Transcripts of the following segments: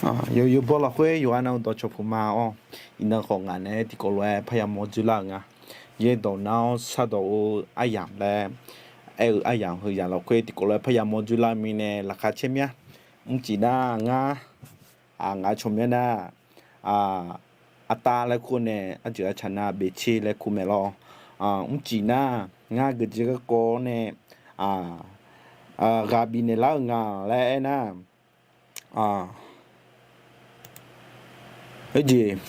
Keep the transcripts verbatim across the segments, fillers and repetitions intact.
Yawbawr lafkhoer yawqghaq nav-eu dawqcawq puq ma-awr, iqnan khawf ngaq nae tiqkawv lof-aer parya mawr dzoerlar-euq nga. Yaerdawq nar-awr shardawq-eu aryamq laer aer-eu aryamq heu yamq lafkhoer tiqkawv lof-aer parya mawr dzoerlar mirnae laqkhaq caer mya. Mrcif nar ngar, ngaq cawq myanr nar, artav laer kur nae arjeuq arcaq nar befcer laer kur mae lawr. Mrcif nar ngar geujeq garkawv-awr nae ghaq bifnaeq lar-eu nga laer aernar, heujeq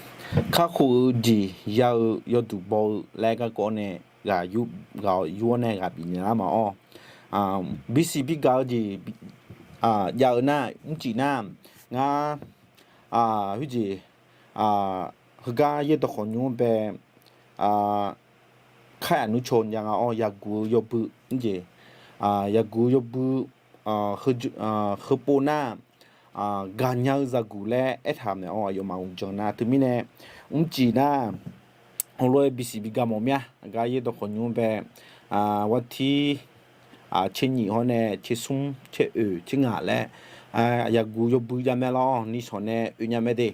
kakhof-eu jeq ya-eu yawduq baw-eu laer garkawv nae ghaq yur-awr nae ghaq bifnaeq lar ma-awr, bisiq bigaq-eu jeq jav-eu nar mrcif nar ngar, heujeq, heugar yaerdawq khawqnymr-anr bae, kar yaq nmr caw nya nga-awr yaguq-eu yawbui mrjeq, yaguq-eu yawbui heupov nar, gaqnya-eu zaguq laer aertaq maeq-awr aqyawfmaf uqdzan nar teumirnae, mrcif nar heulof-aer bisiq bigaq mawf mya. Aqgar yaerdawq khawqnymr-anr bae, wartir tser nyiq hawr nae tser smr tser oeq tser ngaq laer yaguq yawbui jav mae lawr. Nishawq nae oe nya mae de.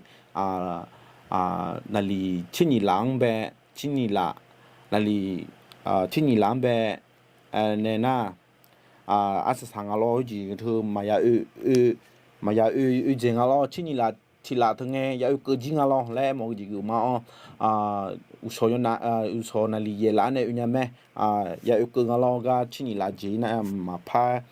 Naqliq tser nyiq laf-anr bae, tser nyiq laf, naqliq tser nyiq laf-anr bae nae nar, arsaq saq nga lawr. Heujeq teu maqya oe, maqya oe oe dzaeq nga lawr. Tser nyiq laf tiq laf teu ngae ya oekeuv jir nga lawr laer mawf-eu jeq geuf ma-awr, uqshawq naqliq yaef laf-anr nae oe nya mae, ya oekeuv nga lawr. Gar tser nyiq laf jeq-ir nar maqpar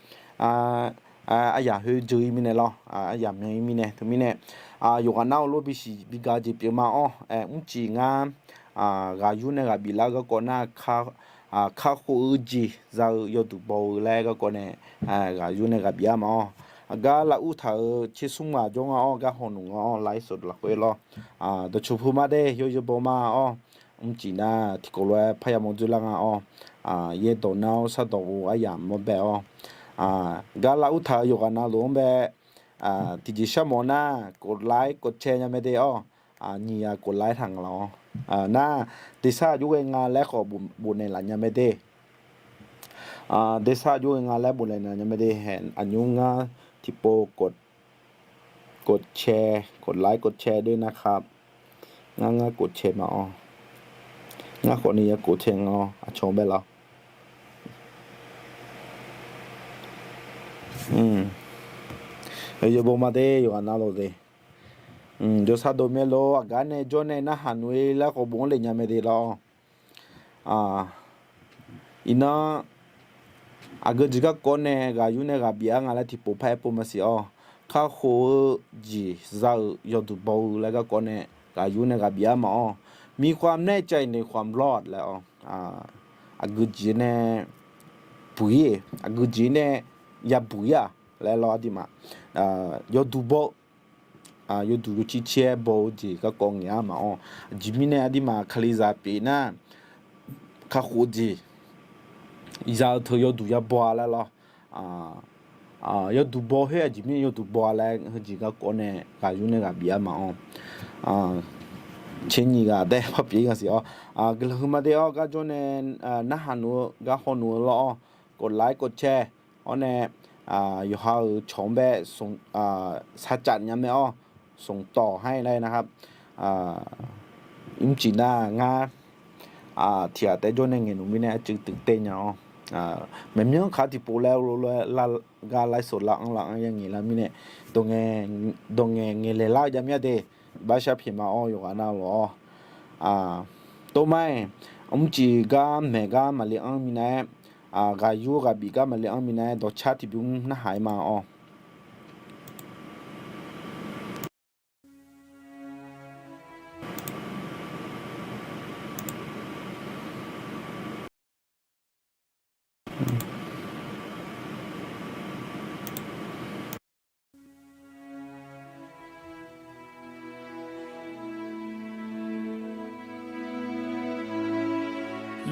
aryamq khoer dzeur-ir mirnae lawr, aryamq myan-ir mirnae teumirnae, yawqghaq nar-eu lof bisiq bigaq jeq pyeuf ma-awr, mrcif ngar ghaq yur nae ghaq bif lar-eu garkawv nar, kakhof-eu jeq za-eu yawduq baw-eu laer garkawv nae ghaq yur nae ghaq bif-ar ma-awr. Aqgar lav ur taq-euq tser smr ghaq jawr nga-awr gar hawnoeq nga-awr lav ir sawq lafkhoer lawr. Dawqcawq pu ma de yawzeu baw ma-awr, mrcif nar tiqkawv lof-aer parya mawr dzoerlar nga-awr, yaerdawq nar-awr shardawq-eu aryamq mawr bae-awr, gar lav ur taq-euq yawqghaq navluf-anr bae, tiqjeq sharmawf nar กดไลค์ กดแชร์ nya mae de-awr, nyiq ghaq กดไลค์ taq nga lawr. Nar, dersar aqjox ghae nga laer khawf bofnaeq laf nya mae de. Dersar aqjox ghae nga laer bofnaeq laf nya mae de. Aqnymr ngar tiqpov กดแชร์ กดไลค์ กดแชร์ ด้วยนะครับ. Ngar ngar กดแชร์ ma-awr, ngar khawf ni ya กดแชร์ nga-awr aqcawq-anr bae lawr. Yawzeu baw ma de yawqghaq navluf de. Jawrsar dov myaer lor, aqgar nae jawr nae narhaq noeq-ir laer khawf bof-anr le nya mae de lawr. Iqnan, aqgeu jeq garkawv nae ghaq yur nae ghaq bif-ar nga laer tiqpov par-aer pov maqsiq-awr, kakhof-eu jeq za-euq yawduq baw-eu laer garkawv nae ghaq yur nae ghaq bif-ar ma-awr, มีความแน่ใจในความรอด laer-awr, aqgeu jeq nae buq-ir, aqgeu jeq nae yabuq-ir-aq laer lawr aqduimaf, yawduq baw-eu yawduq yawcir cir-aer baw-eu jeq garkawv ngaeq-ar ma-awr, aqjeq mirnae aqduimaf kalizaq pyeuf nar, kakhof jeq za-eu teu yawduq yabaw-a laer lawr. Yawduq baw khoer aqjeq mirnae yawduq baw-a laer heujeq garkawv nae ghaq yur nae ghaq bif-ar ma-awr, tser nyiq ghaq daef par pyeuf-ir nga siq-awr, guiqlanq huiqma de-awr gar jawr nae narhaq noeq-eu gar haw noeq-eu lawr-awr, กดไลค์ กดแชร์ awr nae, yawqha-euq cawq-anr bae saqcaf nya mae-awr, ส่งต่อให้ laer nar-aq, mrcif nar ngar tiq ghaq taef jawr nae ngaeq noeq mirnae arcuiv tuiv tae nya-awr, maeqmyanr kaq tiqpov laer lof-aer gar laer sawq lar-anr lar-anr ya ngaeq lar mirnae, dawq ngaeq ngaeq laeq lar-eu jav mir-a de. Iqbax shar pyaeq ma-awr yawqghaq navluf-awr, tov ma-iq, mrcif gar maeq gar maqle-anr minav-aer, ghaq yur ghaq bif gar maqle-anr minav-aer dawqcar tiqbymr narhaq-aer ma-awr.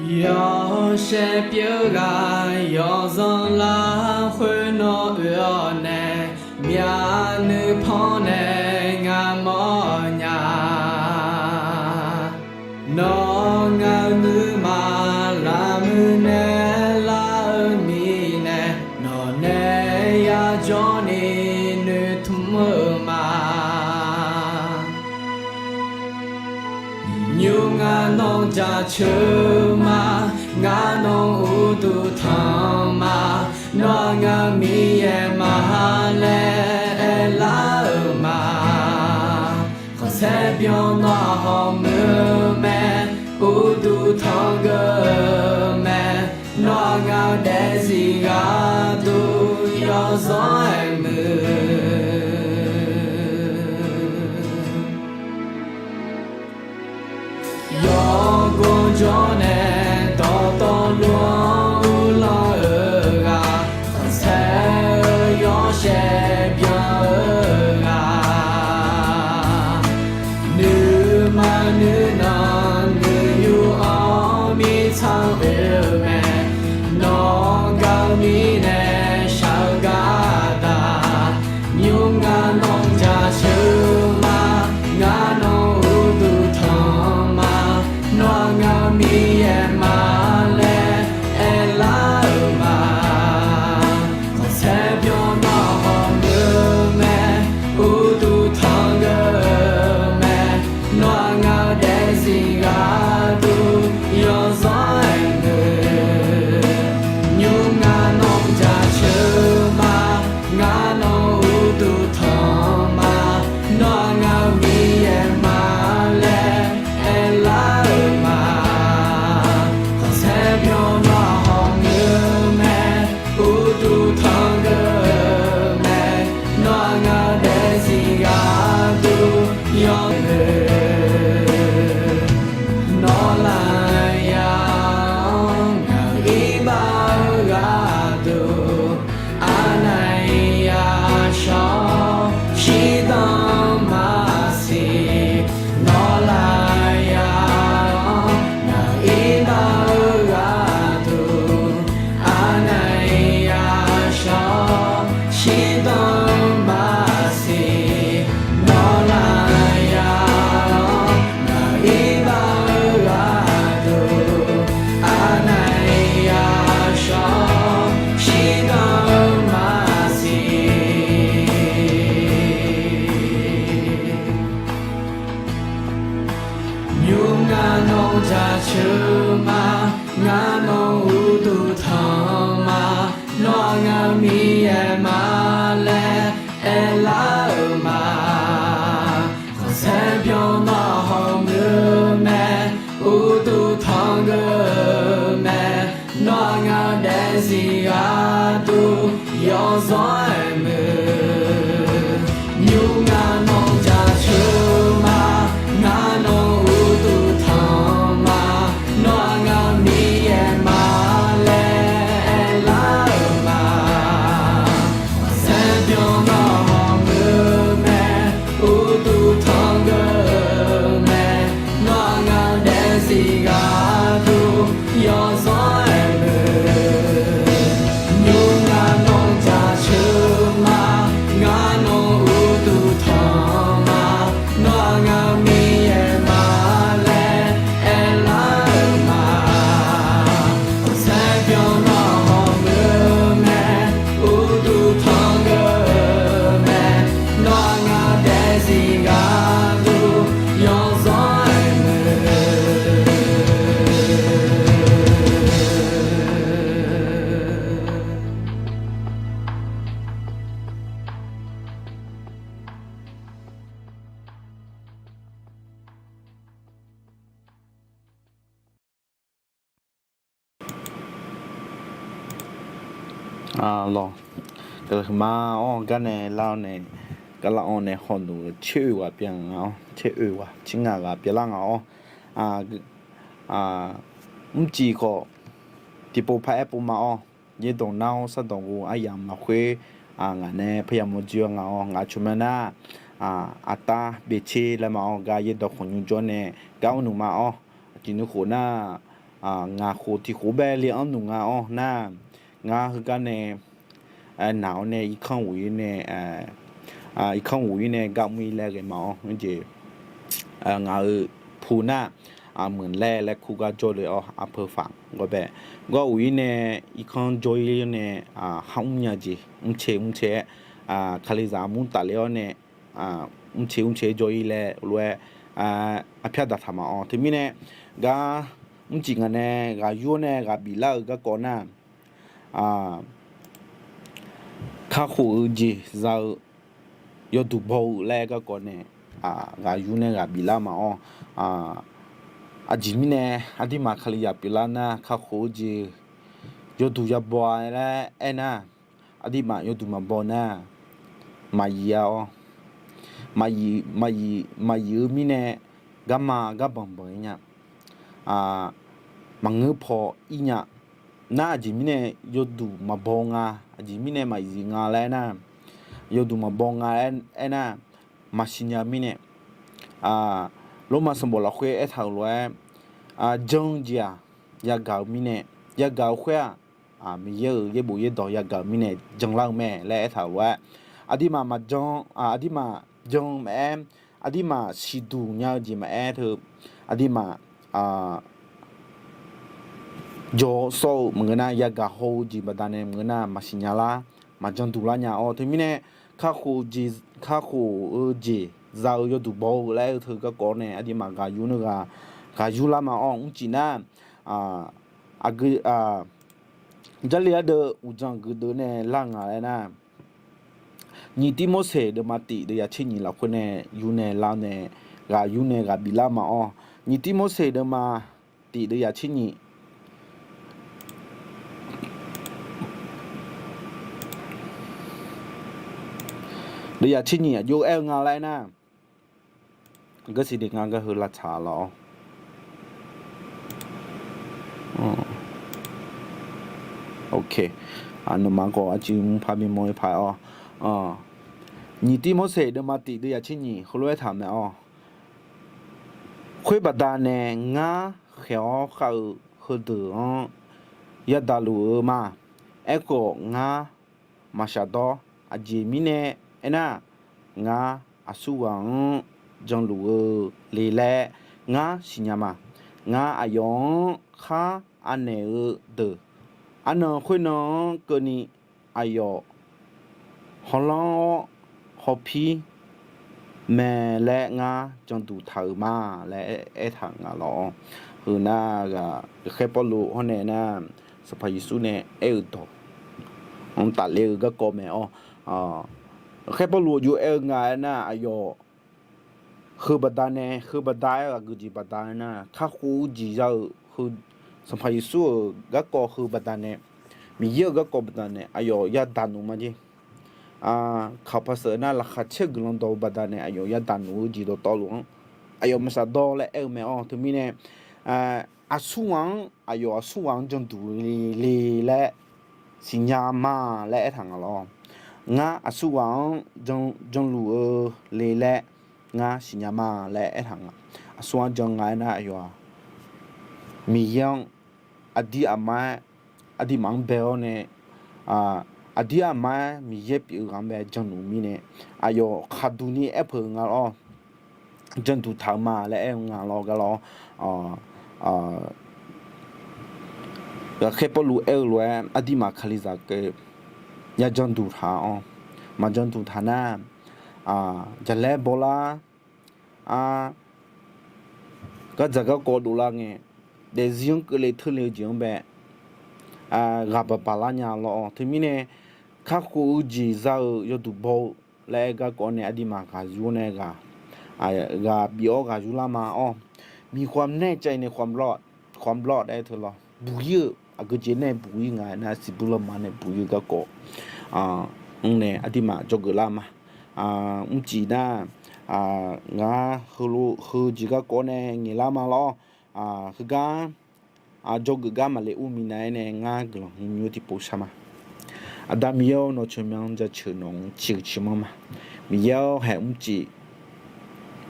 Yawshaef pyeuf ghaq yawzanr lafkhoer nawr oe-awr nae, myavnuiv pannae ngar mawrnya. Nawr ngaq-euq nuima lavmuiq naeq lar-eu mirnae, nawq nae yajawr ni noeqtmq-eu ma. jaceuq ma. Ngar nawq-euq uqduq tanq ma. Nawr-aq ngaq-euq Miqyaer ma laer aerlar-euq ma. Khanqsaer byan nawr-aq hawmuiq-eu mae. Uqduq tanqgeuf-eu mae. Nawr-aq ngaq-euq daefzir gharduq yawzanr aermuiq. Yawqgawr jawr nae dawqtawvluf-anr uvlanr-eu ghaq, khanqsaer-eu yawshaef byan-eu ghaq, nuima nuinan nuiyu-anr mirtsaq oe-eu mae. Nawq gaq-eu mirnae shaq-eu gardaq, nymr ngar nawq jaceuq ma. Ngar nawq-euq uqduq tanq ma. Nawr-aq ngaq-euq Miqyaer ma laer aerlar-euq ma. Khanqsaer byan nawr-aq hawmuiq-eu mae. Uqduq tanqgeuf-eu mae. Nawr-aq ngaq-euq daefzir gharduq yawzanr aermuiq. Nymr ngar nawq jaceuq ma. Ngar nawq-euq uqduq tanq ma. Nawr-aq ngaq-euq Miqyaer ma laer aerlar-euq ma. Khanqsaer byan nawr-aq hawmuiq-eu mae. Uqduq tanqgeuf-eu mae. Nawr-aq ngaq-euq daefzir gharduq yawzanr aermuiq. Nawr lafyaq-anr ngaq-euq iqbax-eu gharduq, aqnaeq yashawr-awr shirdan maqsiq. Nawr lafyaq-anr ngaq-euq iqbax-eu gharduq, aqnaeq yashawr-awr shirdan maqsiq. Nawr lafyaq-anr ngaq-euq iqbax-eu gharduq, aqnaeq yashawr-awr shirdan maqsiq. Nymr ngar nawq jaceuq ma. Ngar nawq-euq uqduq tanq ma. Nawr-aq ngaq-euq Miqyaer ma laer aerlar-euq ma. Khanqsaer byan nawr-aq hawmuiq-eu mae. Uqduq tanqgeuf-eu mae. Nawr-aq ngaq-euq daefzir gharduq yawzanr aermuiq. Nymr ngar nawq jaceuq ma. Ngar nawq-euq uqduq tanq ma. Nawr-aq ngaq-euq Miqyaer ma laer aerlar-euq ma. Khanqsaer byan nawr-aq hawmuiq-eu mae. Uqduq tanqgeuf-eu mae. Nawr-aq ngaq-euq daefzir gharduq yawzanr aermuiq. Nymr ngar nawq jaceuq ma. Ngar nawq-euq uqduq tanq ma. Nawr-aq ngaq-euq Miqyaer ma laer aerlar-euq ma. Khanqsaer byan nawr-aq hawmuiq-eu mae. Uqduq tanqgeuf-eu mae. Nawr-aq ngaq-euq daefzir gharduq yawzanr aermuiq. Lawq, gaqlaq huiqma-awr gar nae lar-awr nae, gaqlaq-awr nae hawluf-eu tser oe ghaq pyeuf nga-awr, tser oe ghaq tser ngaq ghaq pyeuflar nga-awr, mrcif khawf tiqpov paraer pov ma-awr, yaerdawq nar-awr sardawq ghoe aryamq lafkhoer ngaq nae parya mawr jir-awr nga-awr, ngaq cawq ma nar, aqtar byaev tser laer ma-awr gar yaerdawq khawqnymr jawr nae gar mr nuima-awr, aqjeq nuikhof nar, ngaq khof tiq khof bae le-anr nuq nga-awr nar, ngar heugar nae naq-awr nae irkanr ghof-ir nae, irkanr ghof-ir nae gar mr-ir laer ghae ma-awr, jeq ngaq-euq pu nar, muiqlaer laer kur gar jawrle-awr, aqpeu faq gawr bae, gawr ghof-ir nae irkanr jawr-ir nae, kharmr nya jeq mrcae mrcae-aer, kalizaq mur tafle-awr nae, mrcae mrcae-aer jawr-ir laer lof-aer, arpyar daqtaq ma-awr. Teumirnae, gar mrcif ngaq nae ghaq yur-awr nae ghaq biflar-eu garkawv nar, kakhof-eu jeq za-eu yawduq baw-eu laer garkawv nae ghaq yur nae ghaq biflar ma-awr, aqjeq mirnae aqdirmaf kalizaq pyeuflar nar kakhof-eu jeq yawduq yabaw-a laer aernar, aqdirmaf yawduq maqbaw nar, maqyif-a-awr, maqyif, maqyif-eu mirnae garma garbanq banq-ir nya, maqngeur paw ir nya. Nar aqjeq mirnae yawduq maqbaw nga, aqjeq mirnae maqyif nga laer aernar, yawduq maqbaw nga aernar, maqsiq nya-eu mirnae, Lormav sanqbof lafkhoer aertaq-euq lof-aer, jan-eu jeq-aq yagaq-eu mirnae, yagaq-eu khoer-aq, Miqyaer-euq yaerbof yaerdawq yagaq-eu mirnae janlar-eu mae laer aertaq-euq lof-aer, aqdirmaf maqjan, aqdirmaf jan-eu maqaer, aqdirmaf siqduq nya-eu jeq maqaer teu, aqdirmaf jawr sawr-eu maqngeur nar, yagaq haw-eu jeq baqdanae maqngeur nar maqsiq nya lar, maqjan duq lar nya-awr. Teumirnae kakhof-eu jeq, kakhof-eu jeq za-eu yawduq baw-eu laer aer-eu teu garkawv nae aqdirmaf ghaq yur nae ghaq, ghaq yur lar ma-awr. Mrcif nar, aqgeu, Jarlif ardeuv uqdzan geufdeuv nae lar nga laer nar, nyiq Tirmorseq deuvma tiq deuv yaq tser nyiq lafkhoer nae yur nae lar nae, ghaq yur nae ghaq biflar ma-awr. Nyiq Tirmorseq deuvma tiq deuv yaq tser nyiq, deuv yaq tser nyiq aqjox aer-eu nga laer nar, geur siqde nga gar heu lavtsaq laf-awr. Nawmaf khawf aqcuiv mr par bimawr-ir paq-awr, nyiq Tirmorseq deuvma tiq deuv yaq tser nyiq heulof-aer taq mae-awr, khoer baqdanae ngar khaeq-awr khav-eu heudeuq-anr yadaq luf-eu ma. Aerkhawf ngar maqshafdawr. Aqjeq mirnae aernar, ngar aqsurghaq-anr janluf-eu le laer ngar siqnya ma. Ngar aqyawf-anr khar anaeq-eu deuq, arnan khoernan-anr keuvni aqyawf hawlanr-awr hawpir mae laer ngar janduq taq-euq ma laer aertaq nga lawr. Heu nar ghaqkhaer Pawrluv hawr nae nar, Sanqpaq Yeqsur nae aer-eu dawq-anr tafler-eu garkawv mae-awr. Ghaqkhaer Pawrluv aqjox aer-eu nga aernar, aqyawf heu baqdanae, heu baqda-aer ghaqgeujeq baqda aernar, kakhof-eu jeq za-euq heu, Sanqpaq Yeqsur-euq garkawv heu baqdanae, Miqyaer-euq garkawv baqdanae aqyawf yadaq nuf ma jer. Kaq paq seuq nar laqkhaq caer-eu guiqlanq dawq-eu baqdanae aqyawf yadaq nuf-eu jeq dawqtawvluf-anr aqyawf maqshafdawr laer aer-eu mae-awr. Teumirnae aqsurghaq-anr, aqyawf aqsurghaq-anr janduq le laer siqnya ma laer aertaq nga lawr. Ngar aqsurghaq-anr janluf-eu le laer ngar siqnya ma laer aertaq nga. Aqsurghaq-anr jan nga aernar aqyawf-aq, Miqyaer-anr aqdir aqmar-aer aqdirmaf-anr bae-awr nae, aqdir aqmar-aer Miqyaer pyeuf-eu ghaq-anr bae janluf mirnae, aqyawf khaqduq ni aerpeuq nga lawr. Janduq taq-eu ma laer aer-eu nga lawr gar lawr. Ghaqkhaer Pawrluv aer-eu lof-aer aqdirmaf Kalizaq keuv ya janduq taq-awr, maqjan duq taq nar, jaqlaer bawlar, gardzaq garkawv dovlar ngae, daefzir-anr keuvle teurle-eu jeq-anr bae ghaq baq baq lar nya lawr-awr. Teumirnae kakhof-eu jeq za-euq yawduq baw-eu laer aer garkawv nae aqdirmaf ghaq yur nae ghaq, ghaq bif-awr ghaq yurlar ma-awr. Miqkhawq nae cav-ir nae khawq mlawr, khawq mlawr aer teu lawr buq-ir-eu aqgeujeq nae buq-ir nga aernar siqbuir lanma nae buq-ir-eu garkawv mr nae aqdirmaf dzawgeuf lar ma. Mrcif nar, ngar heulof heu jeq garkawv nae ngaeqlar ma lawr. Heugar dzawgeuf gar maqle ur minav-aer nae ngar guiqlanq hmq nymr tiqpov shar ma. Aqda Miqyaer-awr, nawq tsawrmyanr jaceuq nawq-anr ciqhuiq ciqmanr ma. Miqyaer-awr, haeq mrcif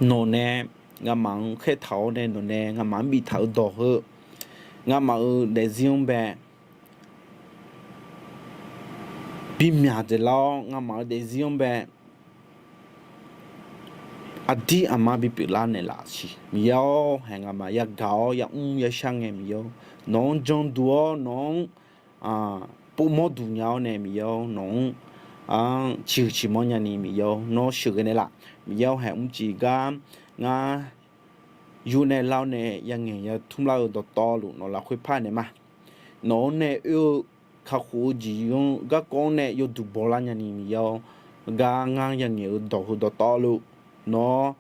nawq nae nga'maf-anr khaertaq-awr nae nawq nae nga'maf-anr biftaq-eu dawq heu, nga'maf-euq daefzir-anr bae bimyaq dzaeqlar-awr nga'maf-euq daefzir-anr bae aqdir aqmar bipyeuf lar naeqlaf siq. Miqyaer-awr, haeq nga'maf yagaq-awr yamr yashar ngae Miqyaer-awr, nawq-anr janduq-awr nawq-anr povmawr duq nya-awr nae Miqyaer-awr, nawq-anr ciqhuiq ciqmanr nyani Miqyaer-awr, nawr sheuqghae naeqlaf. Miqyaer-awr, haeq mrcif gar ngar yur nae lar-awr nae yangaeq yatmr lar-eu dawqtawvluf nawq lafkhoer par naeq ma. Nawq-anr nae oer-eu kakhof-eu jeq-anr garkawv-anr nae yawduq baw lar nyani Miqyaer-awr, gar ngar yangaeq-eu dawq heu dawqtawvluf nawr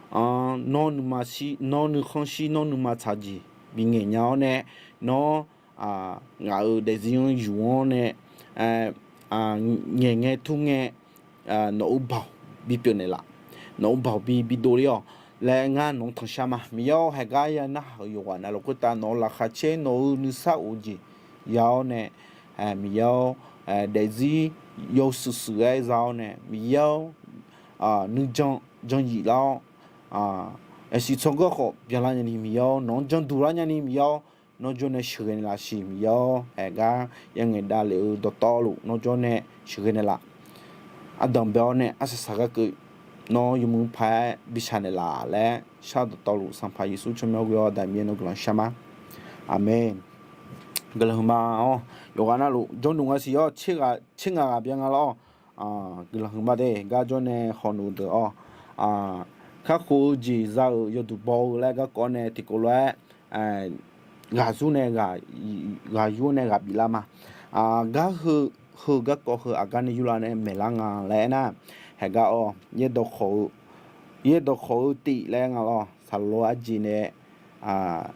nawr nuima shir, nawr nuikhanr shir, nawr nuima tsaq jeq bingaeq nya-awr nae, nawr ngaq-euq daefzir-anr yuf-anr nae ngaeq ngae tmr ngae nawq-euq baoq bipyeuf naeqlaf, nawq-euq baoq bi bidov ler-awq laer ngar nawq-anr tanqshar ma. Miqyaer-awr, haeqgar ya narhaq-euq yawqghaq navluf khoertav nawq-euq laqkhaq caer nawq-euq nuisar of-eu jeq ya-awr nae, Miqyaer-awr, daefzir yawshuif shuif-aer za-awr nae Miqyaer-awr, nuijan jan yif lar-awr, yasiq tsawrganr khawf byanlar nyani Miqyaer-awr, nawq-anr janduq lar nyani Miqyaer-awr, nawr jawr nae sheuqghae naeqlaf siq Miqyaer-awr, haeqgar yangaeq davlef-eu dawqtawvluf nawr jawr nae sheuqghae naeqlaf. Ardanq bae-awr nae arsaq saq gharkeuv nawr yawmuiq paq-aer bishaq naeqlaf laer shar dawqtawvluf Sanqpaq Yeqsur tsawrmyanr ghoe-awr daqmir-aer nawr guiqlanq shar ma. Aqmeq. Guiqlanq huiqma-awr yawqghaq navluf jawrluf nga siq-awr, tser ngaq ghaq byan nga lor-awr. Guiqlanq huiqma de gar jawr nae hawq nuf deuq-awr, kakhof-eu jeq za-euq yawduq baw-eu laer garkawv nae tiqkawv lof-aer ghaq yur nae ghaq yur nae ghaq biflar ma. Gar heu, heu garkawv heu aqgar nae yurlar nae maeqlar nga laer aernar, haeqgar-awr yaerdawq khawf-eu, yaerdawq khawf-eu tif laer nga lor, saqlaq lof arjeq nae,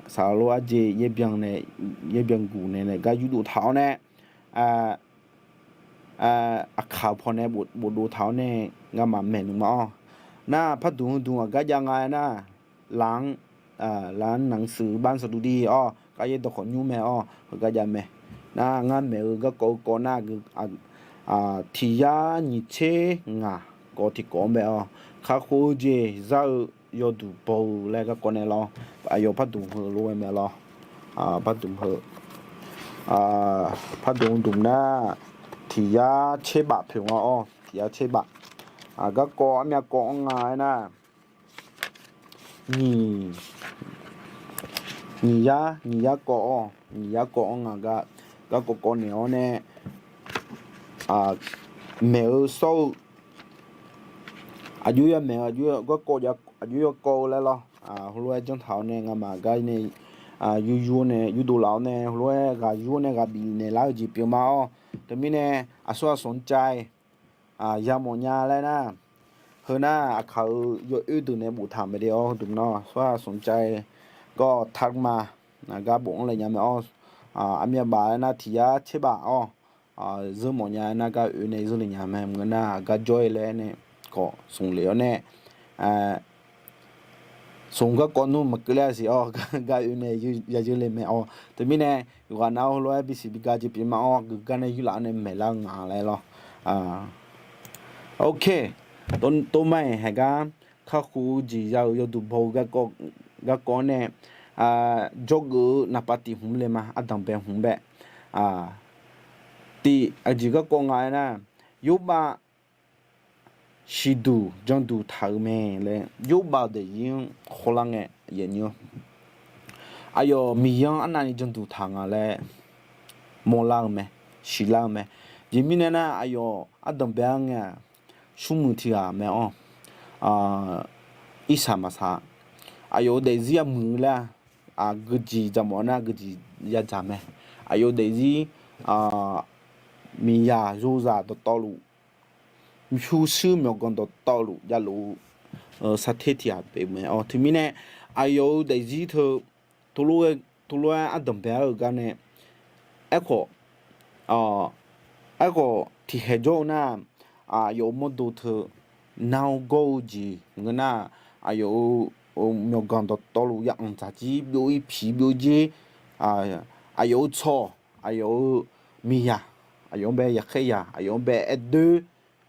saqlaq lof arjeq yaerbyan nae, yaerbyan guq nae nae gar yurdov taq-awr nae, aqkaq-eu pawnae bofdov taq-awr nae ngamaf maeqnmq ma-awr. Nar pardmq heudmq aqgar jav nga aernar, laf-anr, laf-anr naqshuif banq saqduq di-awr gar yaerdawq khawf nymr mae-awr heugar jav mae. Nar ngar maeq-eu garkawv-eu kawv nar, tiq yar nyiq tser ngaq kawv tiqkawv-anr bae-awr, kakhof-eu jeq za-eu yawduq baw-eu laer garkawv nae lor. Aqyawf pardmq heu lof-aer mae lor. Pardmq heu, pardmq dmq nar, tiq yar tser baf poeq nga-awr, tiq yar tser baf. Garkawv armyav kawv-anr nga aernar, nyiq, nyiq yar, nyiq yar kawv-awr, nyiq yar kawv-anr nga gar, garkawv kawv naeq-awr nae, maeq-eu sawr-eu, aqjox yamaeq-eu, aqjox garkawv, aqjox yawkawv-eu laer lor. Heulof-aer janr taq-awr nae ngamaf gar nae yur yur-awr nae yurdov laf-awr nae heulof-aer ghaq yur-awr nae ghaq bifnaeq lar-eu jeq pyeuf ma-awr. Teumirnae aqsur aqsanq cav-aer yamawf nya laer nar, heu nar aqkaq-eu yawoer deuq nae boftaq mae de-awr, heudmq nar aqsur aqsanq cav-aer gar taqma, gar bof-anr lae nya mae-awr, armyav baf aernar tiq yar tser baf-awr, zeur mawf nya aernar gar oe nae zeur le nya mae. Maqngeur nar aqgar jawr-aer laer nae khawf smq lef-awr nae, smq garkawv nmr maqkeuv ler-a siq-awr, gar oe nae yayeur le mae-awr. Teumirnae yawqghaq nav-awr heulof-aer bisiq biga jeq pyeuf ma-awr, geugar nae yurlaf-awr nae maeqlar-eu nga laer lor. Ok, tov ma-iq haeqgar, kakhof-eu jeq za-euq yawduq baw-eu garkawv-anr nae, jawrgeuf-eu naqpav tiq hmq le ma, ardanq bae hmq bae. Tiq aqjeq garkawv nga aernar, Yorbav siqduq janduq taq-euq mae laer, Yorbav-eu daefzir-anr hawlar ngae, aqyawf Miqyaer-anr arnavni janduq taq nga laer mawrlar-eu mae, siqlar-eu mae. Aqjeq mirnae nar, aqyawf ardanq bae-anr ngae-aq, smrmuiq tiq ghaq mae-awr, irsaq maqsaq, aqyawf-euq daefzir yamuiq-eu laer-aq, geujeq dzaqmawf nar geujeq yadzaq mae. Aqyawf-euq daefzir miqyaq yozaq dawqtawvluf, pyurshuir myawqganq dawqtawvluf javlof-eu sarter tiq ghaq pyeuf mae-awr. Teumirnae aqyawf-euq daefzir teu tov lof-aer ardanq bae-aer-eu gar nae, aerkhawf, aerkhawf tiqkhaeq jawr-eu nar, aqyawf-euq mawrdo teu nar-awr gawr-eu jeq ngeur nar, aqyawf-euq myawqganq dawqtawvluf ya anqdzaq jir byov-ir piq byov-ir jer, aqyawf-euq tsawq, aqyawf-euq miqyaq, aqyawf-anr bae yaqkhaer yaq, aqyawf-anr bae aerdoer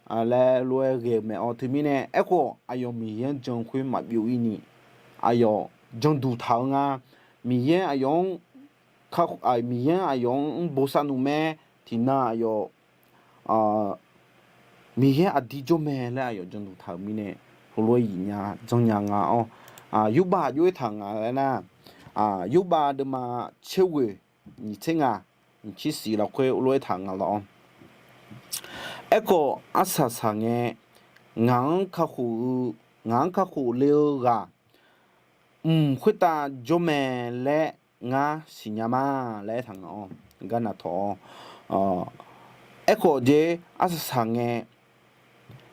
laer lof-aer ghae-eu mae-awr. Teumirnae aerkhawf aqyawf Miqyaer-anr jan khoer maqbyov-ir ni, aqyawf janduq taq-eu nga. Miqyaer aqyawf-anr, Miqyaer aqyawf-anr bosav nmr mae. Tiqnan aqyawf Miqyaer aqdir jawr mae laer aqyawf janduq taq-euq mirnae, heulof-aer yif nya janrnya nga-awr, Yorbav aqjox-aer taq nga laer nar, Yorbav deuvma tserghoeq nyiq tser ngaq nyiq tser siq lafkhoer lof-aer taq nga lawr-awr. Aerkhawf arsaq saq ngae, ngaq-anr kakhof-eu, ngaq-anr kakhof le-eu ghaq mq khoertav jawr mae laer ngar siqnya ma laer aertaq nga-awr, gar naqtawq-awr. Aerkhawf jeq arsaq saq ngae,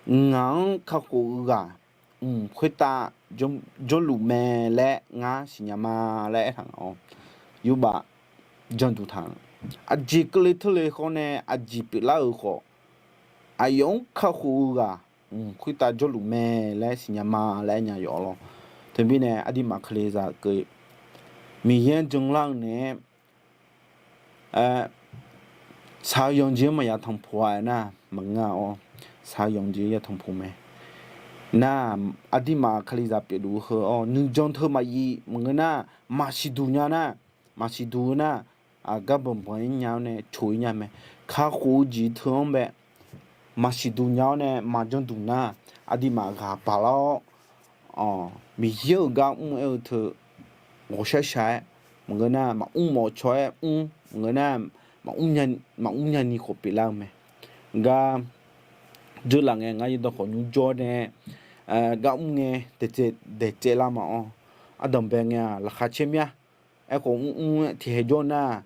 ngaq-anr kakhof-eu ghaq mq khoertav jawrluf mae laer ngar siqnya ma laer aertaq nga-awr, yawbaf janduq taq. Aqjeq keuvle teurle khawf nae aqjeq pyeuflar-euq khawf, aqyawf-anr kakhof-eu ghaq mq khoertav jawrluf mae laer siqnya ma laer aernya yawf lawr. Teumirnae aqduimaf kalizaq keuv Miqyaer-anr janlar-eu naeq-aer, saq-eu yanqjeq-anr maqya tanqpuq-a aernar maqngeur-awr, saq-eu yanqjeq ya tanqpuq mae. Nar, aqduimaf kalizaq pyeufluf-eu heu-awr nuijan teu maqyif maqngeur nar, maqsiq duq nya nar, maqsiq duq-eu nar, aqgar banqbanq-ir nya-awr nae coq-ir nya mae. Kakhof-eu jeq teu-anr bae maqsiq duq nya-awr nae maqjan duq nar, aqduimaf ghaq paq lar-awr, Miqyaer-euq gar mr-aer-eu teu ghawqshar shaq-aer, maqngeur nar maqmr mawf caw-aer mr, maqngeur nar maqmr nya ni khawf pyeuflar-eu mae. Gar dzeurlaf ngae ngar yawdawq khawf nymr jawr nae, gar mr ngae daeqtsaev lar ma-awr, ardanqbae ngae-aq laqkhaq caer mir-a. Aerkhawf mrmr-aer tiqhae jawr nar,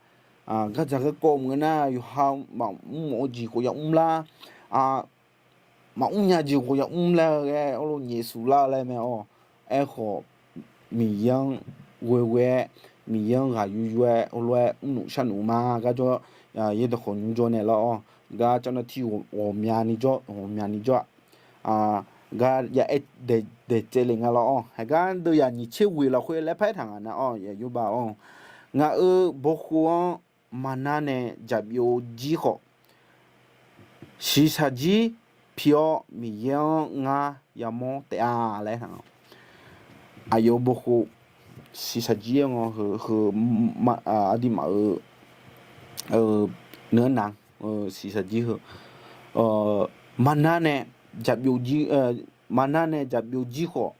gardzaq garkawv maqngeur nar yawqha maqmr mawf-eu jeq khawf yamr lar, maqmr nya jeq khawf yamr lar-eu ghae-awr lo nyaef suf lar-eu laer mae-awr. Aerkhawf Miqyaer-anr ghoeghoe-aer, Miqyaer-anr ghaq yuyu-aer heulof-aer mrnuf sharnuf ma. Gar jawr, yaerdawq khawf nymr jawr nae lar-awr, gar cawv nar tir ghawqmyani jawr, ghawqmyani jawr-aq, gar ya aer daeqtsaev le nga lar-awr. Haigar deuv yaq nyiq tser ghoeq lafkhoer laer paraer taq nga nar-awr, yawbaf-awr, ngaq-euq bawkhov-anr maqnar nae jaqbyov jir khawf, shiqshaq jir pi-awr Miqyaer-anr ngar yamawr taef-a laer aertaq nga. Aqyawf-euq bawkhov shiqshaq jir-anr heu, heu, aqduimaf-euq, neur nar, shiqshaq jir heu, maqnar nae jaqbyov jir, maqnar nae jaqbyov jir khawf,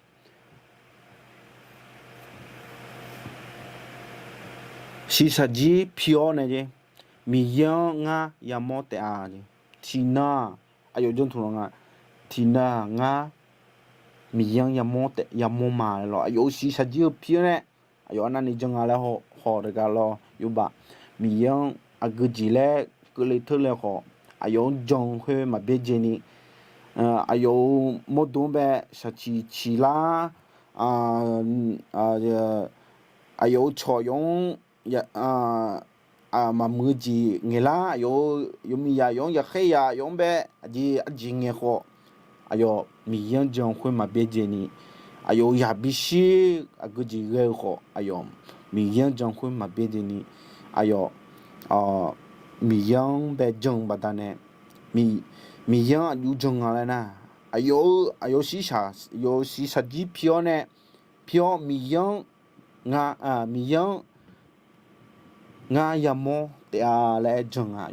shiqshaq jir pi-awr nae jeq, Miqyaer-anr ngar yamawr taef-a jeq. Tiqnan-aq, aqyawf jantuq la nga, tiqnan-aq ngar Miqyaer-anr yamawr taef, yamawr ma laer lawr. Aqyawf-euq shiqshaq jir heu pi-awr nae, aqyawf arnavni jan nga laer haw, haw-eu gar lawr yawbaf. Miqyaer-anr aqgeu jeq laer keuvle teurle khawf, aqyawf-anr jan-eu khoer maqbyaerdzae ni, aqyawf-euq mawrdo-anr bae shaqciq ciq lar, aqyawf-euq cawq aqyawf-anr maqmuiq-eu jeq ngaeqlar, aqyawf-euq yawqmiqzaq aqyawf-anr yaqkhaer yaq aqyawf-anr bae aqjeq arjeq ngaeq khawf, aqyawf Miqyaer-anr jan-eu khoer maqbyaerdzae ni, aqyawf-euq yaq bishir aqgeu jeq ghae-eu khawf, aqyawf Miqyaer-anr jan-eu khoer maqbyaerdzae ni, aqyawf Miqyaer-anr bae jan-eu baqdanae, Miqyaer-anr aqjox jan nga laer nar, aqyawf-eu, aqyawf-eu shiqshaq, aqyawf-eu shiqshaq jir pi-awr nae, pi-awr Miqyaer-anr, Miqyaer-anr ngar yamawr taef-a laer aer jan nga.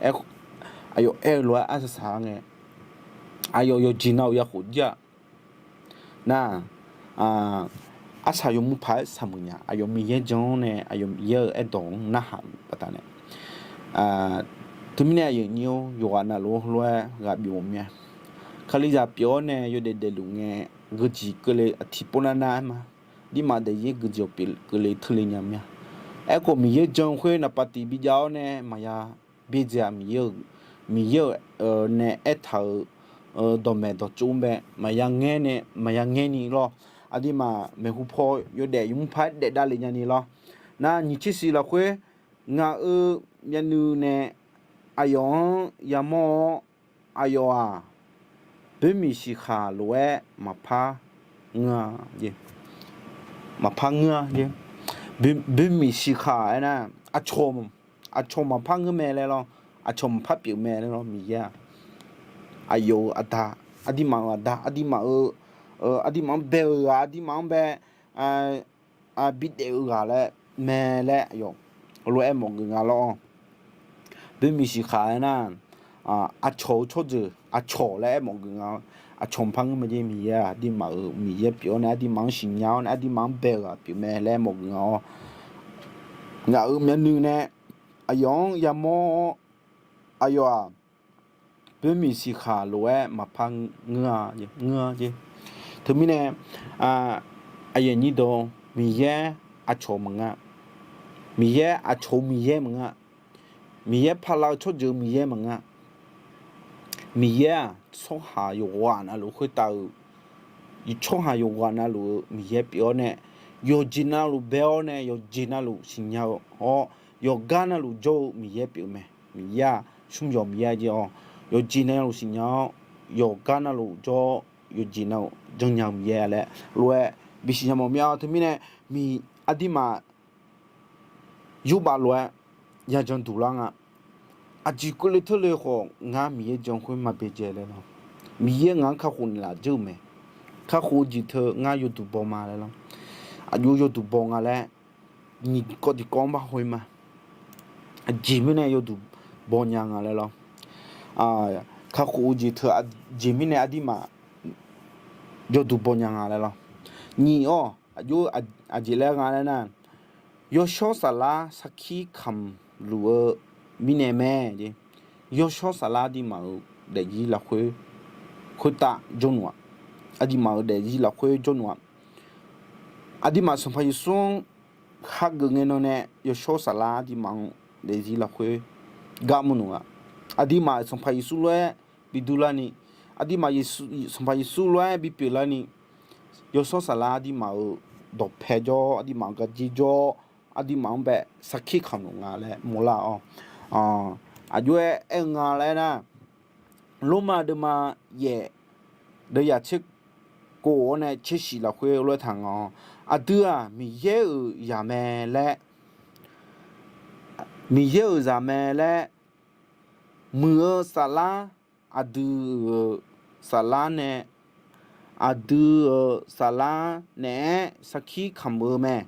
Aqyawf aer-eu lof-aer arsaq saq-a ngae, aqyawf yawqjeq nav-euq ya khof jir-aq, nar, arsaq yawmuiq paq-aer saqmeuq nya. Aqyawf Miqyaer jan-anr nae aqyawf Miqyaer-euq aerdawq-anr narhaq baqdanae, teumirnae aqyuif nyir-or, yawqghaq navluf-anr heulof-aer ghaq byov mir-a. Kalizaq pyeuf-awr nae yawdaef daefluf ngae, geujeq keuvle aqtiq pov nav nav-aer ma. Dirmaf daefzir geujeq-awq pyeuf keuvle teule nya mir-a. Aerkhawf Miqyaer jan-eu khoer naqpav tiq bijav-awr nae maqya byaerdzae-a. Miqyaer-euq, Miqyaer-euq nae aertaq-euq dawqmaeq dawqtsov-anr bae maqya ngaer nae maqya ngaer ni lawr. Aqduimaf maeqhu paw yawdaef yawmuiq paq-aer daef davle nya ni lawr. Nar nyiq tser siq lafkhoer ngaq-euq myavnuiv nae aqyawf-anr yamawr-awr, aqyawf-aq, boermiq siqkhaq lof-aer maqpar ngeur-a jeq. Maqpar ngeur-a jeq. Boermiq siqkhaq aernar, aqcawq, aqcawq maqpar ngeur mae laer lawr. Aqcawq maqpar pyeuf mae laer lawr. Miqyaer-aq, aqyawf-euq aqda, aqduimaf-euq aqda, aqduimaf-euq, aqduimaf-anr bae-euq ghaq, aqduimaf-anr bae bidaef-eu ghaq laer mae laer aqyawf heulof-aer mawf geuf nga lawr-awr. Boermiq siqkhaq aernar, aqcawq-eu tsawrjeuq aqcawq laer aer mawf geuf nga-awr, aqcawq maqpar ngeur mae jeq. Miqyaer-aq, aqduimaf-euq Miqyaer pyeuf-awr nae aqduimaf-anr siqnya-awr nae aqduimaf-anr bae-eu ghaq pyeuf mae laer mawf geuf nga-awr. Ngaq-euq myavnuiv nae aqyawf-anr yamawr-awr, aqyawf-aq, boermiq siqkhaq lof-aer maqpar ngeur-a jeq. Teumirnae, Aqyuif aqnyir deuq, Miqyaer aqcawq maqnga. Miqyaer aqcawq-eu Miqyaer maqnga. Miqyaer paqlaq-eu tsawrjeuq-eu Miqyaer maqnga. Miqyaer-aq, tsawrhaq yawqghaq navluf khoertav-euq, tsawrhaq yawqghaq navluf-eu Miqyaer pyeuf-awr nae, yawqjeq navluf bae-awr nae yawqjeq navluf siqnya-eu, awr, yawqgar navluf jawr-eu Miqyaer pyeuf-eu mae. Miqyaer-aq, smr yawq Miqyaer jir-awr, yawqjeq navluf siqnya-awr, yawqgar navluf jawr-awr, yawqjeq navluf janrnya-eu Miqyaer laer lof-aer bisiq nya mawf mir-a. Teumirnae, miq aqdirmaf yurbav lof-aer yajan duq lar nga. Aqjeq keuvle teurle khawf ngar Miqyaer jan khoer maqbyaeq dzae laer lawr. Miqyaer ngaq-anr kakhof naeqlaf dzeur-euq mae. Kakhof-eu jeq teu ngar yawduq baw ma laer lawr. Aqjox yawduq baw nga laer nyiq kawv tiqkawv-anr bar khoer ma. Aqjeq mirnae yawduq baw nya nga laer lawr. Kakhof-eu jeq teu aqjeq mirnae aqdirmaf yawduq baw nya nga laer lawr. Nyiq-awr, aqjox aqjeq laer nga laer nar, yawshawr saflar sarkir kamq luf-eu mirnae mae. Yawshawr saflar aqdirmaf-euq daefzir lafkhoer khoertav jawrluf-aq, aqdirmaf-euq daefzir lafkhoer jawrluf-aq, aqdirmaf Sanqpaq Yeqsur-anr hageuf ngae nan nae yawshawr saflar aqdirmaf-anr daefzir lafkhoer gar mrluf-aq, aqdirmaf Sanqpaq Yeqsur lof-aer bi durlarni, aqdirmaf Sanqpaq Yeqsur lof-aer bipyeuf larni, yawshawr saflar aqdirmaf-euq dawqpae jawr, aqdirmaf-euq garjir jawr, aqdirmaf-anr bae sarkir kamq luf nga laer mawrlar-awr, aqjox-aer aer-eu nga laer nar, Lormav deuvma yaef deuvyaq tserkov-awr nae tsershif lafkhoer lof-aer taq nga-awr, aqdui-aq Miqyaer-euq zaq mae laer, Miqyaer-euq zaq mae laer, muiq-eu saflar, aqdui-euq saflar nae, aqdui-euq saflar naeq-aer sarkir kamq-eu mae.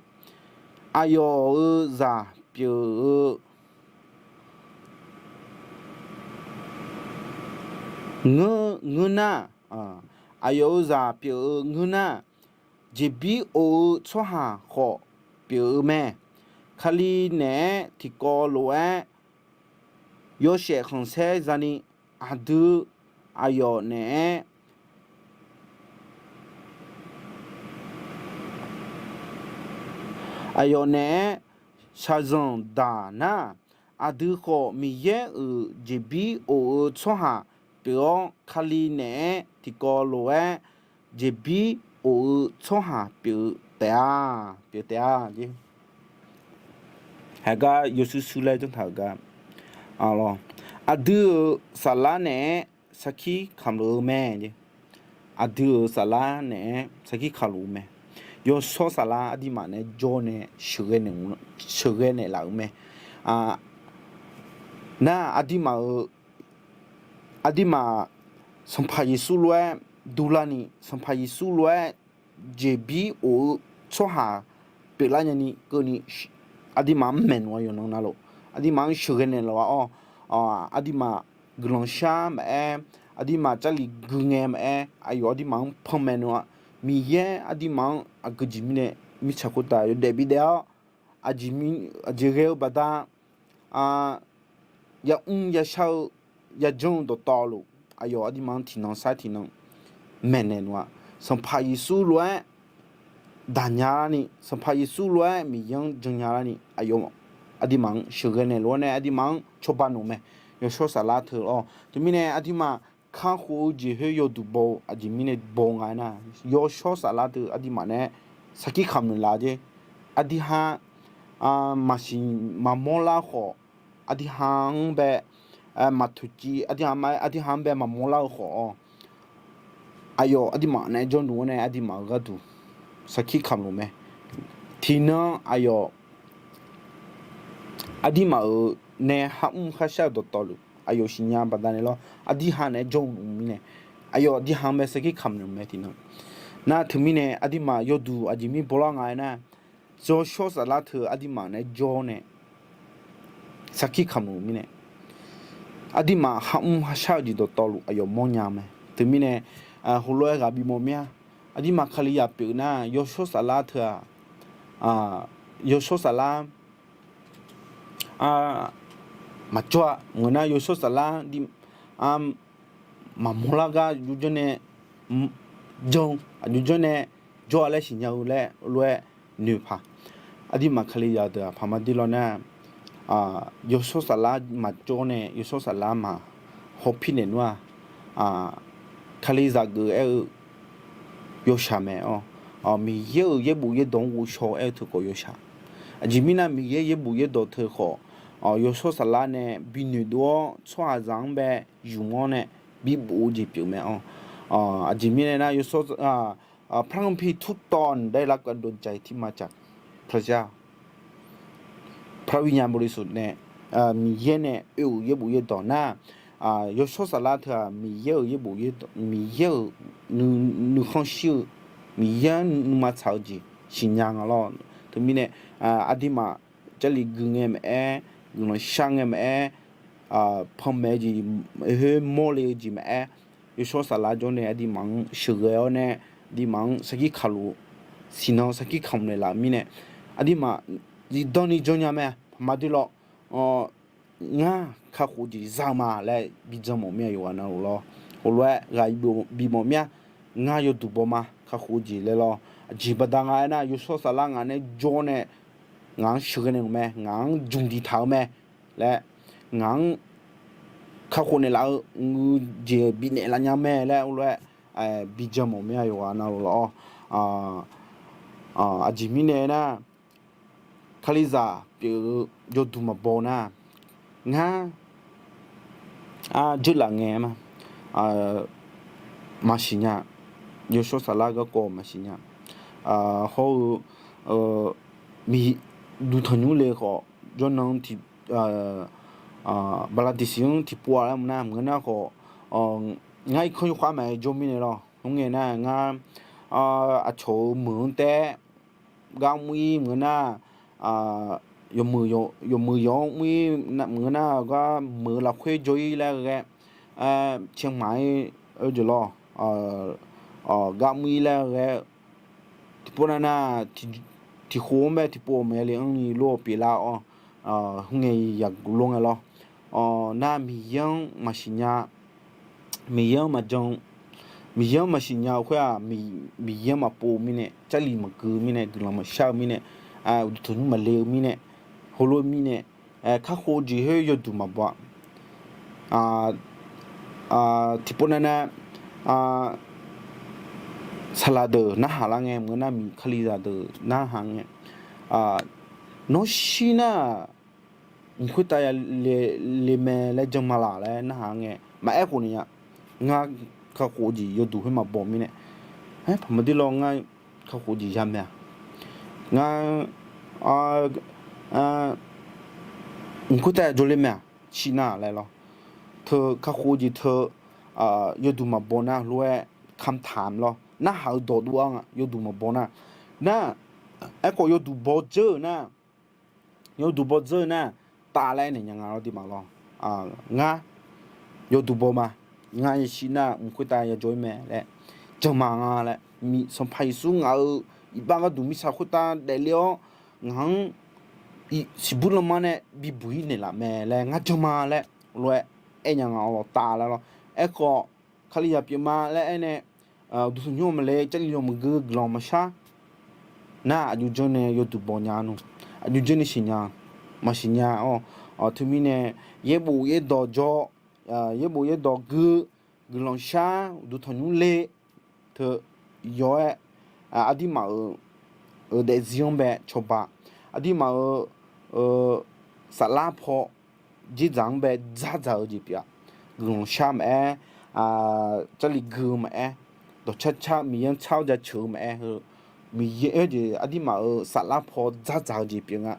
Aqyawf-euq zaq pyeuf-eu ngeur, ngeur nar, aqyawf-euq zaq pyeuf-eu ngeur nar, jeqbir of-eu tsawrhaq khawf pyeuf-eu mae. Kali naeq-aer tiqkawv lof-aer yawshaef khanqsaer zani, aqdui aqyawf naeq-aer aqyawf naeq-aer shaqzanq daq nar, aqdui khawf Miqyaer-euq jeqbir of-eu tsawrhaq pyeuf-awr, Kali naeq-aer tiqkawv lof-aer jeqbir of-eu tsawrhaq pyeuf taef-a, pyeuf taef-a. Haigar yawshuir shuir laer janrtaq-euq gar, aqdui-euq saflar naeq-aer sarkir kamq luf-eu mae. Aqdui-euq saflar naeq-aer sarkir kamq luf-eu mae. Yawshawr saflar aqdirmaf naeq-aer jawr nae sheuqghae naeqlaf-euq mae. Nar aqdirmaf-euq, aqdirmaf Sanqpaq Yeqsur lof-aer durlarni, Sanqpaq Yeqsur lof-aer jeqbir of-eu tsawrhaq pyeuflar nyani keuvni, aqdirmaf-anr maeqnmr-a yawqnan navluf, aqdirmaf-anr sheuqghae naeqlaf-awr, aqdirmaf guiqlanq shar maqaer, aqdirmaf jarlif gui ngae maqaer, aqyawf aqdirmaf-anr panmaeq nmr-a. Miqyaer aqdirmaf-anr aqgeujeq mirnae mirtsaq khoertav yawdaef bidaef-awr, aqjeq ghae-eu baqda, yamr yashar-eu, yajanr-eu dawqtawvluf, aqyawf aqdirmaf-anr tiqnan sar tiqnan maeqnaeq nmr-a. Sanqpaq Yeqsur lof-aer daqnya larni, Sanqpaq Yeqsur lof-aer Miqyaer-anr jannya larni, aqyawf aqdirmaf-anr sheuqghae naeqlaf-awr nae aqdirmaf-anr cawba nmr mae. Yawshawr saflar teu-awr teumirnae aqdirmaf kakhof-eu jeq khoer yawduq baw-eu aqjeq mirnae baw nga aernar, yawshawr saflar teu aqdirmaf nae sarkir kamq luf laf jer. Aqdirha maqsiq maqmawr lar khawf, aqdirha-anr bae maqtoeqciv, aqdirha-anr bae maqmawr lar-eu khawf-awr, aqyawf aqdirmaf naeq-aer jawrluf-awr nae aqdirmaf-euq gharduq sarkir kamq luf mae. Tiqnan aqyawf aqdirmaf-euq nae kharmr kharshar-eu dawqtawvluf aqyawf siqnya baqdanae lawr, aqdirha naeq-aer jawrluf mirnae, aqyawf aqdirha-anr bae sarkir kamq luf mae tiqnan. Nar teumirnae aqdirmaf yawduq aqjeq mir bawlar nga aernar, yawshawr saflar teu aqdirmaf naeq-aer jawr nae sarkir kamq luf mirnae, aqdirmaf kharmr kharshar-eu jeq dawqtawvluf aqyawf mawrnya mae. Teumirnae heulof-aer ghaq bimawr mir-a. Aqdirmaf Kalizaq pyeuf nar yawshawr saflar teu-aq, yawshawr saflar maqjawr-a. Ngeur nar yawshawr saflar maqmawr lar gar aqjox janr nae jan, aqjox janr nae jawr-a laer siqnya-eu laer lof-aer noeqpaq. Aqdirmaf kalizaq deuq-aq paqma dir lawr nar, yawshawr saflar maqjawr nae yawshawr saflar maq hawpir naeq nmr-aq, kalizaq geuf aer-eu yawshaq mae-awr, Miqyaer-euq yaerbof yaerdawq-anr ghovshaw aer-eu teukhawf yawshaq. Aqjeq mirnae Miqyaer yaerbof yaerdawq teukhawf yawshawr saflar nae bi noeqdov-awr tsawrhaqzaq-anr bae zmq-awr nae bibof-eu jeq pyeuf mae-awr, aqjeq mirnae nar yawshawr พระคัมภีร์ทุกตอนได้รับการดลใจที่มาจากพระเจ้า พระวิญญาณบริสุทธิ์ nae, Miqyaer nae oe-euq yaerbof yaerdawq nar, yawshawr saflar teu-aq Miqyaer-euq yaerbof yaerdawq, Miqyaer-euq nuikhanr shir-eu, Miqyaer-anr nuima tsaq-eu jeq siqnya nga lawr. Teumirnae aqdirmaf Jarlif gui ngae maqaer, guiqlanq shar ngae maqaer, panmaeq-eu jeq, khoer mawrle-eu jeq maqaer, yawshawr saflar jawr nae aqdirmaf-anr sheuqghae-awr nae, aqdirmaf-anr sarkir kaqlof, siqnan sarkir kamq naeqlaf-eu mirnae, aqdirmaf zifdan ni janrnya mae. Paqma dir lawr, ngar kakhof jeq za-eu ma laer bijan mawf mir-a yawqghaq navluf lawr. Heulof-aer ghaq bimawf mir-a, ngar yawduq baw ma kakhof jeq laer lawr. Aqjeq baqda nga aernar, yawshawr saflar ngaq nae jawr nae ngaq-anr sheuqghae naeq-euq mae, ngaq-anr jmq diqtaq-eu mae laer, ngaq-anr kakhof naeqlaf-eu, ngeur jeq bifnaeq laf nya mae laer heulof-aer bijan mawf mir-a yawqghaq navluf lawr-awr. Aqjeq mirnae nar, kalizaq pyeuf-eu yawduq maqbaw nar, ngar jeurlaf ngae ma, maqsiq nya. Yawshawr saflar garkawv maqsiq nya. Hawr-eu, duq tanqnymr le khawf jawrnan tiq, baqlaqdiqsiq-anr tiqpov-a laer maqnar maqngeur nar khawf, ngar irkanr yawkhav maqaer jawr mirnae lawr. Khoerngae nar ngar aqcawq-euq meuq-anr taef-aer gar mr-ir maqngeur nar, yawqmeuq yawq-anr mr-ir maqngeur nar, gar meuq-eu lafkhoer jawr-ir laer ghae, caermaf-ir-eu jeq lawr, gar mr-ir laer ghae, tiqpov nav nar, tiqkhof-anr bae tiqpov-eu maqya le-anr ni lof-eu pyeuflar-awr, khoerngae yagaq lor ngae lawr. Nar Miqyaer-anr maqsiq nya, Miqyaer-anr maqjan, Miqyaer-anr maqsiq nya-eu khoer-aq, Miqyaer-anr maqpov-eu mirnae, Jarlif maqgui-eu mirnae, guiqlanq maqshar-eu mirnae, uqduq tanqnymr maqle-eu mirnae, heulof-eu mirnae, kakhof-eu jeq khoer yawduq maqbaw-a. Tiqpov nav nar, saqlaq deuq narhaq lar ngae maqngeur nar, miq kalizaq deuq narhaq ngae, nawr shir nar mq khoertav ya le mae laer jan ma laq laer narhaq ngae maqaer khof naeq nya. Ngar kakhof-eu jeq yawduq khoer maqbaw mirnae, paqma dir lawr ngar kakhof jeq ya mae-a, ngar mq khoertav ya jawrler mae-a, shir nar laer lawr. Teu kakhof jeq teu yawduq maqbaw nar lof-aer kamqtaq lawr, narhaq-eu dawqdov-a nga yawduq maqbaw nar. Nar, aerkhawf yawduq baw dzeur-euq nar, yawduq baw dzeur-eu nar, tav laer aernaeq nya nga lawr, aqdirmaf lawr. Ngar yawduq baw ma, ngar yashir nar mq khoertav ya jawr-ir mae laer, jan ma nga laer, Sanqpaq Yeqsur ngaq-euq iqbax gharduq mirtsaq khoertav daefle-awr, ngaq-anr siqbuir lanma nae bibuq-ir naeqlaf mae laer ngar jan ma laer lof-aer aer nya nga lawr, tav laer lawr. Aerkhawf, kalizaq pyeufma laer aernae, uqduq tanqnymr maqle, Jarlif yawmaqgui, guiqlanq maqshar nar, aqjox janr nae yawduq baw nya nmr, aqjox janr nae siqnya, maqsiq nya-awr, teumirnae yaerbof yaerdawq jawr, yaerbof yaerdawq gui, guiqlanq shar, uqduq tanqnymr le, teu yaw-aer, aqdirmaf-euq daefzir-anr bae cawba, aqdirmaf-euq saflar paw dzerdzaq-anr bae dzardzaq-eu jeq pyeuf-a. Guiqlanq shar maqaer, Jarlif gui-eu maqaer, dawqcar car Miqyaer-anr car-awr jaceuq-eu maqaer heu, Miqyaer-eu jeq aqdirmaf-euq saflar paw dzardzaq-eu jeq pyeuf nga.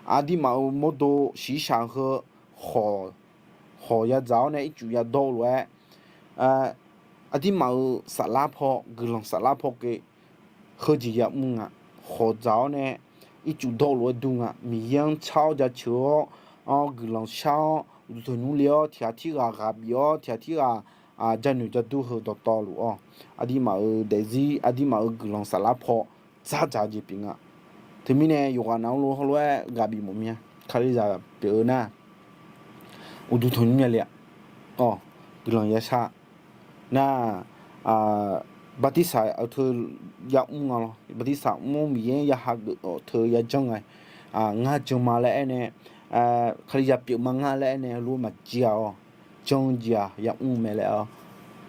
Aqdirmaf-euq mawrdo shiqshaq heu khawq, khawq yadzaq-awr nae ircuf yadawr-eu lof-aer, aqdirmaf-euq saflar paw, guiqlanq saflar paw keuv heujeq yamr nga. Khawq dzaq-awr nae ircuf dawr-eu lof-aer dur nga. Miqyaer-anr car-awr jaceuq-awr, guiqlanq shar-awr, uqduq tanqnymr le-awr, tiqghaq tirghaq ghaq bif-awr, tiqghaq tirghaq janoeq jadur heu dawqtawvluf-awr, aqdirmaf-euq daefzir, aqdirmaf-euq guiqlanq saflar paw dzardzaq-eu jeq pyeuf nga. Teumirnae yawqghaq navluf heulof-aer ghaq bif mawf mir-a, kalizaq pyeuf-eu nar, uqduq tanqnymr nya le-a, guiqlanq yashar nar, bartirsaq-eu teu yamr nga lawr. Bartirsaq mr-awr Miqyaer ya hageuf-awr teu yajanr nga. Ngar jan ma laer aernae, Kali yapyeuf ma ngar laer aernae heulof maqjeq-aq-awr, jan jeq-aq yamr mae laer-awr,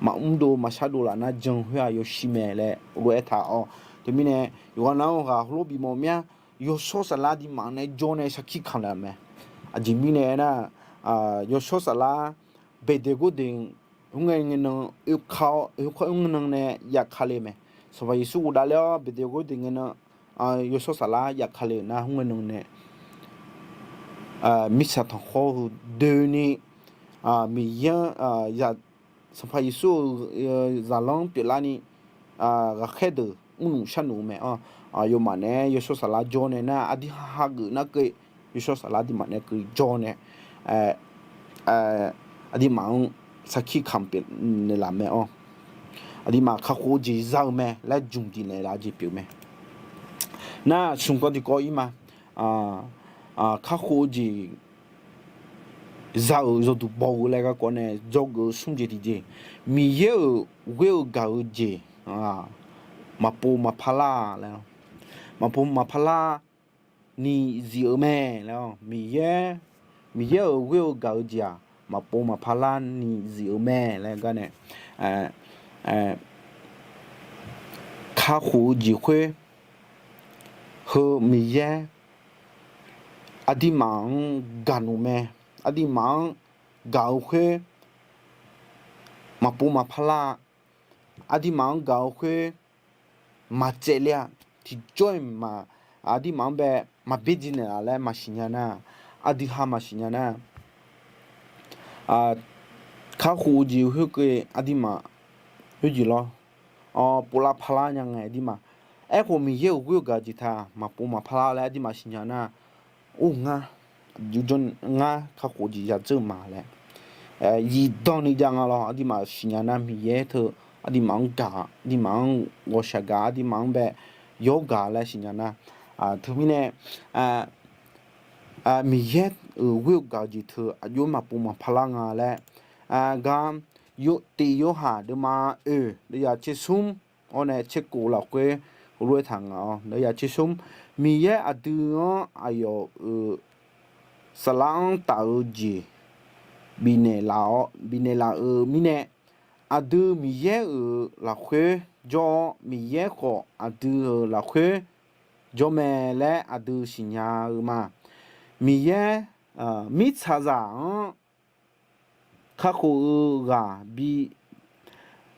maqmr dov maqshar dov laf nar jan khoer-aq yawshir mae laer heulof aertaq-awr, teumirnae yawqghaq nav-anr ghaq heulof bifmawf mir-a. Yawshawr saflar aqduimaf nae jawr nae sarkir kamq laf mae. Aqjeq mirnae aernar, yawshawr saflar Beqdeqgordeq khoerngae ngae nan oekar-awr, oekar khoerngae nan nae yafkale mae. Sanqpaq Yeqsur ghofdav ler-awr Beqdeqgordeq ngae nan yawshawr saflar yafkale-euq nar khoerngae nan nae mirtsaq tanqkhawr heu doeni Miqyaer-anr, Sanqpaq Yeqsur-euq zaqlanr pyeuflarni ghaqkhaer deuq mrluf sharluf-eu mae. Yawmaf nae yawshawr saflar jawr nae nar aqdui hageuf nar keuv yawshawr saflar aqduimaf nae keuv jawr nae aqduimaf-anr sarkir kamq pyeuf naeqlaf mae-awr, aqduimaf kakhof-eu jeq za-eu mae laer jmq diq naeqlaf-eu jeq pyeuf mae. Nar smq kawv tiqkawv ir ma. Kakhof-eu jeq za-euq yawduq baw-eu laer garkawv nae dzawgeuf-eu smr jeq tiqjeq, Miqyaer-euq ghoer-eu gaq-eu jeq maqpov maqpar lar laer, maqpov maqpar lar ni zif-eu mae laer, Miqyaer, Miqyaer-euq ghoer-eu gaq-eu jeq-aq maqpov maqpar lar ni zif-eu mae laer gar nae, kakhof-eu jeq khoer heu Miqyaer aqduimaf-anr gaqnmq mae. Aqduimaf-anr gaq-eu khoer maqpov maqpar lar, aqduimaf-anr gaq-eu khoer maqtsaevler-a. Tiqjawr-iq ma, aqduimaf-anr bae maqbyaerdzae naeqlaf laer maqsiqnya nar, aqdui ha maqsiqnya nar, kakhof-eu jeq khoerkeuvni aqduimaf khoerjeq lawr, povlar parlar nya ngae aqduimaf. Aerkhawf Miqyaer-euq ghoer-eu gaq-eu jeq taq maqpov maqpar lar laer aqduimaf siqnya nar, or ngar, ngar kakhof-eu jeq yadzeur ma laer zifdan ni jav nga lawr. Aqduimaf siqnya nar Miqyaer teu aqduimaf-anr gaq, aqduimaf-anr ghawqshaq gaq, aqduimaf-anr bae yawr gaq laer siqnya nar, teumirnae Miqyaer-euq ghoer-eu gaq-eu jeq teu aqjox maqpov maqpar lar nga laer gar, tiq Yorhaq deuvma oeq deuvyaq tser smr-awr nae tser kov lafkhoer heulof-aer taq nga-awr, deuvyaq tser smr, Miqyaer aqdui-anr aqyawf-euq saflar-anr taf-eu jeq bifnaeq laf-awr, bifnaeq laf-euq mirnae, aqdui Miqyaer-euq lafkhoer jawr-awr, Miqyaer khawf aqdui-euq lafkhoer jawr mae laer aqdui siqnya-eu ma. Miqyaer, mirtsaqzaq-anr kakhof-eu ghaq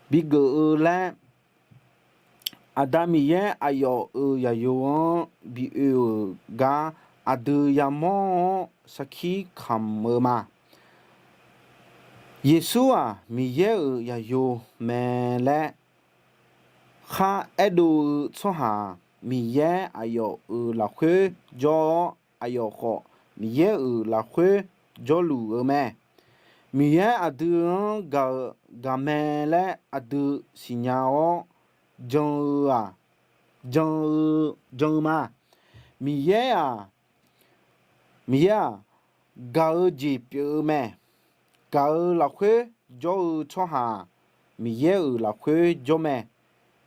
bigeuf-eu laer, Aqda Miqyaer aqyawf-euq zaqyo-anr bi oe-euq gar aqdui yamawr-awr sarkir kamq-eu ma. Yeqsur-aq Miqyaer-euq zaqyo mae laer khar aerdov-eu tsawrhaq-aq, Miqyaer aqyawf-euq lafkhoer jawr-awr, aqyawf khawf Miqyaer-euq lafkhoer jawrluf-eu mae. Miqyaer aqdui-anr gaq-eu gaq mae laer aqdui siqnya-awr jan-eu-aq, jan-eu, jan-eu ma. Miqyaer-aq, Miqyaer-aq, gaq-eu jeq pyeuf-eu mae. Gaq-eu lafkhoer jawr-eu tsawrhaq-aq, Miqyaer-euq lafkhoer jawr mae.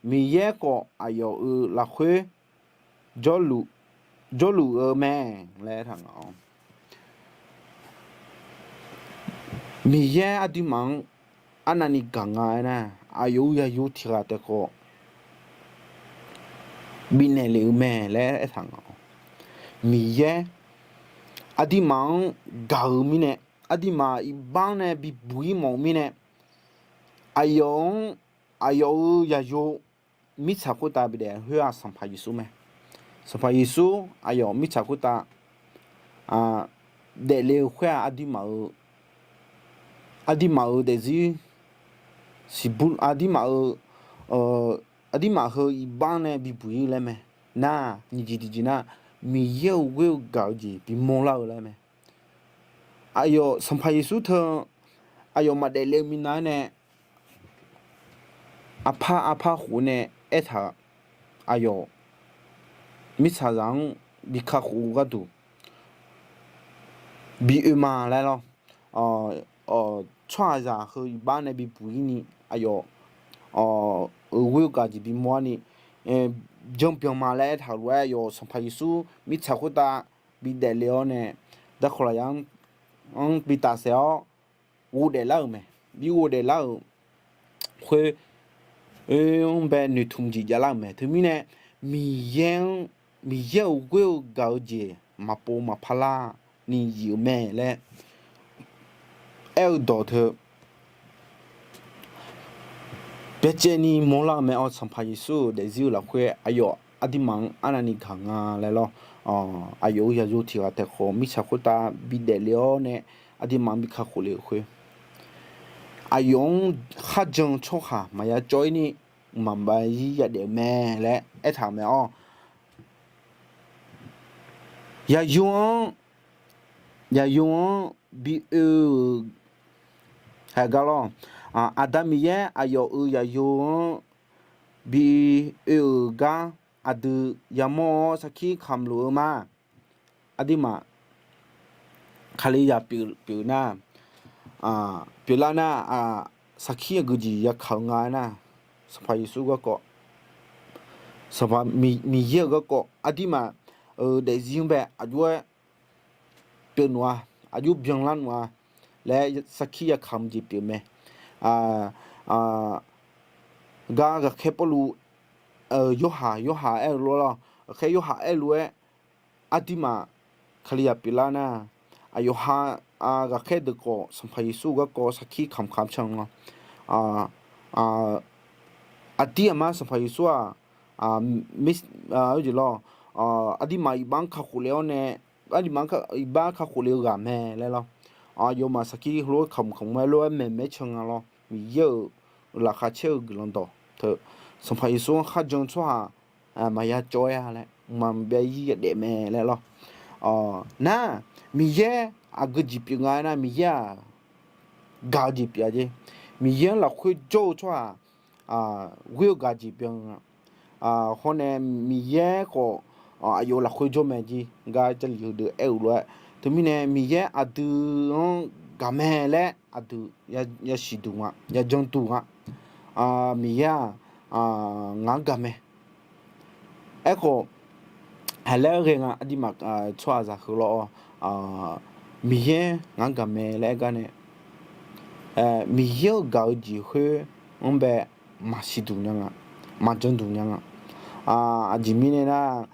Miqyaer khawf aqyawf-euq lafkhoer jawrluf-eu mae laer taq nga-awr, Miqyaer aqduimaf-anr arnavni gaq nga aernar, aqyawf-euq zaqyo tiq ghaq taef khawf bifnaeq lef-eu mae laer aertaq nga-awr, Miqyaer aqduimaf-anr gaq-eu mirnae, aqduimaf iqbax-anr nae bibuq-ir mawf-eu mirnae, aqyawf-anr, aqyawf-euq zaqyo mirtsaq khoertav bidaef khoer-aq Sanqpaq Yeqsur mae. Sanqpaq Yeqsur aqyawf mirtsaq khoertav daefle-eu khoer-aq, aqduimaf-euq, aqduimaf-euq daefzir siqbur, aqduimaf-euq, aqduimaf heu iqbax-anr nae bibuq-ir laer mae. Nar, nyiq jeq tiqjeq nar, Miqyaer-euq ghoer-eu gaq-eu jeq bimawr lar-eu laer mae. Aqyawf Sanqpaq Yeqsur teu aqyawf maqdaef le-eu minav-aer nae, aqpar aqpar khof nae aertaq-eu, aqyawf mirtsaqzaq-anr bi kakhof-eu gharduq bi oe ma laer lawr. Tsawrhaqzaq heu iqbax nae bibuq-ir ni aqyawf ghoer-eu gaq jeq bimawr-ar ni, janr byan ma laer aertaq-euq lof-aer, aqyawf Sanqpaq Yeqsur mirtsaq khoertav bidaef le-awr nae, darkawq lafyaq-anr bi tafsaef-awr ghofdaef lar-euq mae. Bi ghofdaef lar-euq khoer, oe-anr bae noeqtmq jeq javlar-euq mae. Teumirnae, Miqyaer-anr, Miqyaer-euq ghoer-eu gaq-eu jeq maqpov maqpar lar ni zif-eu mae laer aer-eu dawq teu byacaevni mawrlar-eu mae. Awr, Sanqpaq Yeqsur-euq daefzir-eu lafkhoer aqyawf aqduimaf-anr arnavni gaq nga laer lawr. Aqyawf-euq yaqyo tiq ghaq taef khawf mirtsaq khoertav bidaef le-awr nae, aqduimaf-anr bi kakhof le-euq khoer, aqyawf-anr kharjan-eu tsawrhaq maqya cawv-ir ni, mqmaq maqbav-ir yadaef-eu mae laer aertaq-euq mae. Awr, yaqyo-anr, yaqyo-anr bi oe-euq, haegar lawr, Aqda Miqyaer aqyawf-euq yaqyo-anr bi oe-euq gar aqdui yamawr-awr sarkir kamq luf-eu ma. Aqduimaf Kalizaq pyeuf nar, pyeuflar nar, sarkir aqgeujeq yakaq-eu nga aernar, Sanqpaq Yeqsur garkawv, Sanqpaq Miqyaer-euq garkawv aqduimaf-euq daefzir-anr bae aqjox-aer pyeuf nmr-a, aqjox byanlar nmr-a laer sarkir yakaq-eu jeq pyeuf mae. Gar ghaqkhaer Pawrluv, Yorhaq, Yorhaq aer-eu lof-aer lawr, ghaqkhaer Yorhaq aer-eu lof-aer, aqduimaf Kalizaq pyeuflar nar, aqyawf ha, ghaqkhaer deuq khawf Sanqpaq Yeqsur-eu garkawv sarkir kamq kamq can lawr. Aqdir aqmar Sanqpaq Yeqsur-aq, lawr, aqduimaf iqbax-anr kakhof le-awr nae, aqduimaf iqbax kakhof le-eu ghaq mae laer lawr. Aqyawfmaf sarkir heulof-aer kamq kamq-aer lof-aer maeqmaeq-aer can nga lawr. Miqyaer-euq laqkhaq caer-eu guiqlanq dawq teu, Sanqpaq Yeqsur-anr kharjan tsawrhaq maqya cawv-aer-a laer, mqmaq maqbyav-ir yadaef mae laer lawr. Nar, Miqyaer aqgeujeq pyeuf nga aernar, Miqyaer-aq gaq-eu jeq pyeuf-a jeq. Miqyaer-anr lafkhoer jawr-eu tsawrhaq ghoer-eu gaq jeq pyeuf nga. Hawr nae Miqyaer khawf aqyawf lafkhoer jawr mae jeq gar Jarlif heudeuq aer-eu lof-aer, teumirnae Miqyaer aqdui-anr gaq mae laer aqdui yasiq duq nga, yajan duq nga. Miqyaer-aq ngaq-anr gaq mae. Aerkhawf, haiq laer ghae nga, aqduimaf tsawrhaqzaq heu lawr-awr, Miqyaer ngaq-anr gaq mae laer aer gar nae, Miqyaer-euq gaq-eu jeq khoer-anr bae maqsiq duq nya nga, maqjan duq nya nga. Aqjeq mirnae nar,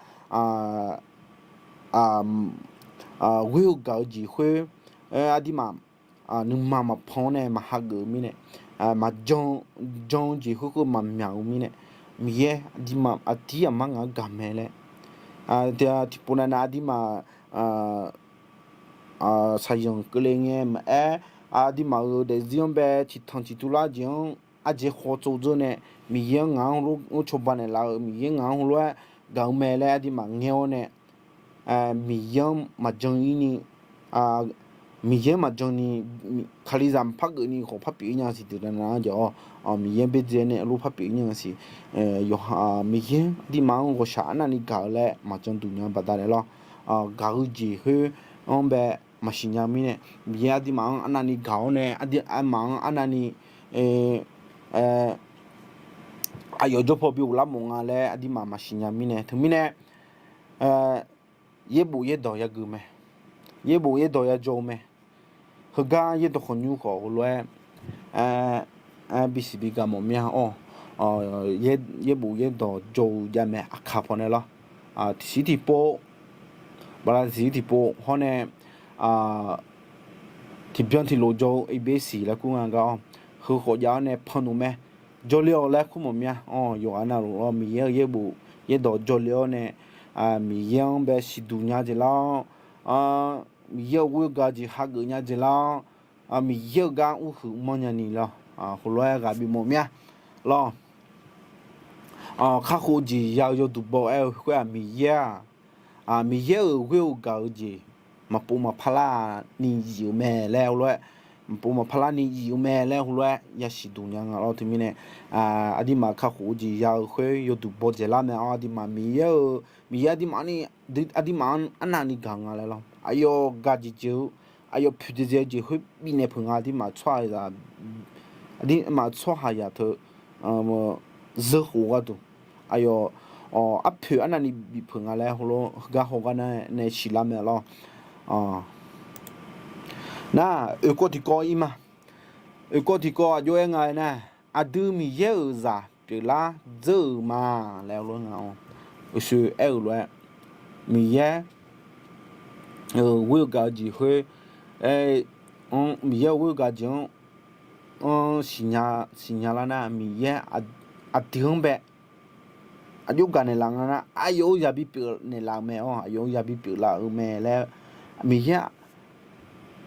ghoer-eu gaq-eu jeq khoer, aqduimaf nuima maqpan-awr nae maqhageuf-eu mirnae, maqjan, jan-eu jeq khoerkeuv maqmyaq-eu mirnae, Miqyaer aqduimaf aqdir aqmar ngaq-anr gaq mae laer, tiqpov navnav aqduimaf shaqzanq keuvle ngae maqaer, aqduimaf-euq daefzir-anr bae ciqtanq ciqtuv lar jeq-anr ardzae khawf tsov dzeur nae, Miqyaer-anr ngaq-anr heulof-aer cawba naeqlaf-eu, Miqyaer ngaq-anr heulof-aer gaq-eu mae laer aqduimaf ngaer-awr nae, Miqyaer-anr maqjan-ir ni, Miqyaer-anr maqjan ni, Kalizaq maqpar geufni khawf par pyeuf-ir nya siq deuq navnav-anr jaq-awr, Miqyaer-anr berdzae nae heulof par pyeuf-ir nya siq. Yawqha Miqyaer aqduimaf-anr ghawqshaq arnavni gaq-eu laer maqjan duq nya baqdanae lawr. Gaq-eu jeq khoer-anr bae maqsiq nya mirnae, Miqyaer aqduimaf-anr arnavni gaq-awr nae, aqduimaf-anr arnavni aqyawf jawr paw bi ghoflar mawf nga laer aqduimaf maqsiq nya mirnae, teumirnae yaerbof yaerdawq yageuf mae, yaerbof yaerdawq yajaw-eu mae. Heugar yaerdawq khawqnymr khawf heulof-aer bisiq bi gaq mawf mir-a. Awr, yaerbof yaerdawq jaw-eu jav mae, aqkaq pawnae lawr. Tiqsiq tiqpov, bala tiqsiq tiqpov hawr nae tiqbyan tiqlof jaw-eu iqbesiq laer kur nga gar-awr, heu khawf jav-awr nae pannoeq mae. Jawrle-awq laer kur mawf mir-a. Awr, yawqghaq navluf-awr Miqyaer-euq yaerbof yaerdawq jawrle-awr nae, Miqyaer-anr bae siqduq nya jeq lar-awr, Miqyaer-euq ghoer-eu gaq jeq hageuf nya jeq lar-awr, Miqyaer-euq gar urhuiq manr nya ni lawr. Heulof-aer ghaq bimawf mir-a lawr. Kakhof jeq ya-eu yawduq baw aer-eu khoer-aq, Miqyaer-aq, Miqyaer-euq ghoer-eu gaq-eu jeq maqpov maqpar lar ni zif-eu mae laer heulof-aer, maqpov maqpar lar ni zif-eu mae laer heulof-aer yasiq duq nya nga lawr. Teumirnae aqduimaf kakhof-eu jeq ya-eu khoer yawduq baw dzaeqlar mae. Awr, aqduimaf Miqyaer-euq, Miqyaer aqduimaf ni, aqduimaf-anr arnavni gaq nga laer lawr. Aqyawf gaq jeq jeq-eu, aqyawf poeqdzaeq dzae-eu jeq khoer bifnaeq peuq nga. Aqduimaf tsawrhaq, aqduimaf tsawrhaqzaq teu, zeur khof gharduq, aqyawf arpoeq arnavni bifpeuq nga laer heugar hawgar nar nae siqlar mae lawr. Nar, oekawv tiqkawv ir ma. Oekawv tiqkawv aqjox-aer nga-aer nar, aqdui Miqyaer-euq zaq pyeuflar dzeur-euq ma laer heulof nga-awr, uqshoe aer-euq lof-aer, Miqyaer-euq ghoer-eu gaq-eu jeq khoer, Miqyaer-euq ghoer-eu gaq jeq-anr, anr, siqnya lar nar, Miqyaer aqdui-anr bae aqjox gaq naeqlaf nga nar, aqyawf-euq zaq bipyeuf naeqlaf-eu mae-awr, aqyawf-euq zaq bipyeuf laf-euq mae laer, Miqyaer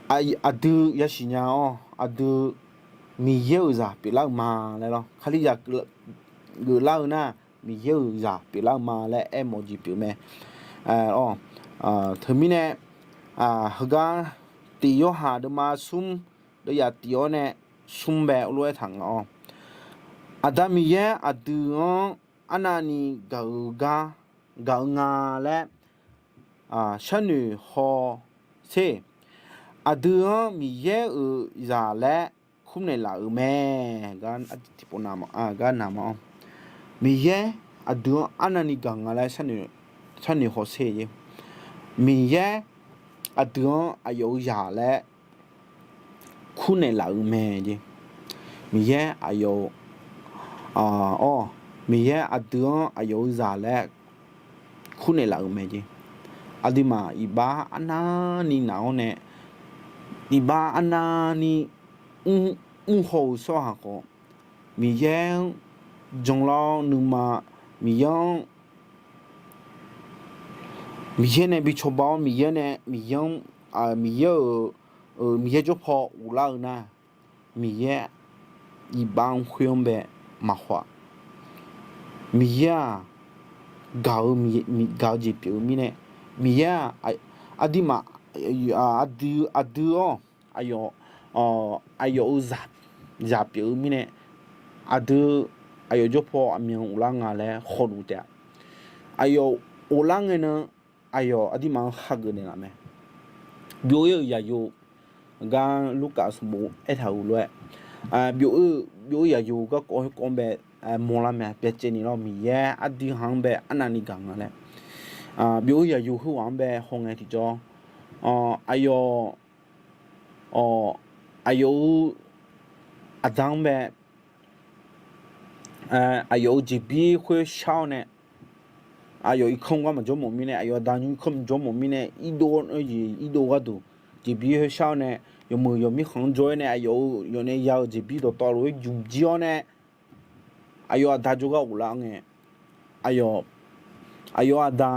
aqdui yasiqnya-awr, aqdui Miqyaer-euq zaq pyeuflar-euq ma laer lawr. Kalizaq geuflar-eu nar, Miqyaer-euq zaq pyeuflar-eu ma laer aermawf jeq pyeuf mae. Teumirnae, heugar tiq Yorhaq deuvma smr, deuvyaq tiq-awr nae smr bae heulof-aer taq nga-awr, Aqda Miqyaer aqdui-anr arnavni gaq-eu gar, gaq-eu nga laer sharnoeq haw sher. Aqdui-anr Miqyaer-euq zaq laer kurnaeq laf-euq mae. Gar nav ma-awr, Miqyaer aqdui-anr arnavni gaq nga laer sharnoeq haw sher. Miqyaer aqdui-anr aqyawf-euq zaq laer kurnaeq laf-euq mae jeq. Miqyaer aqyawf, awr, Miqyaer aqdui-anr aqyawf-euq zaq laer kurnaeq laf-euq mae jeq. Aqduimaf iqbax arnavni naq-awr nae, iqbax arnavni mr haw-euq tsawrhaq khawf, Miqyaer-anr janlar-awr nuima, Miqyaer-anr, Miqyaer nae bi cawba-awr Miqyaer nae Miqyaer-anr, Miqyaer-euq, Miqyaer jawrpaw ghoflar-eu nar, Miqyaer iqbax-anr khoer-anr bae maqhaw-aq. Miqyaer-aq, gaq-eu, gaq-eu jeq pyeuf-eu mirnae, Miqyaer-aq, aqduimaf, aqdui, aqdui-awr, aqyawf, aqyawf-euq zaq pyeuf-eu mirnae, aqdui, aqyawf jawrpaw aqmyan ghoflar nga laer hawluf taef-a. Aqyawf ghoflar ngae nan, aqyawf aqduimaf-anr hageuf naeqlaf mae. Byov-ir-euq yaqyo gar Lurkaf sanqbof aertaq-euq lof-aer, byov-ir, byov-ir yaqyo garkawv khoerkawv-anr bae mawrlar mae. Byacaevni lawr, Miqyaer aqdui haq-anr bae arnavni gaq nga laer. Byov-ir yaqyo khoerghaq-anr bae hawngae tiqjawr, aqyawf, aqyawf-euq aqda-anr bae, aqyawf-euq jeqbir khoer shar-awr nae, aqyawf irkanr gar maqjawr mawf mirnae, aqyawf aqda nymr irkanr maqjawr mawf mirnae, irdov, irdov gharduq jeqbir khoer shar-awr nae, yawmuiq yawqmir khanq-anr jawr-aer nae, aqyawf-euq yawqnae ya-euq jeqbir dawqtawvluf-aer juq jir-awr nae, aqyawf aqda jawrgar ghoflar ngae, aqyawf, aqyawf aqda,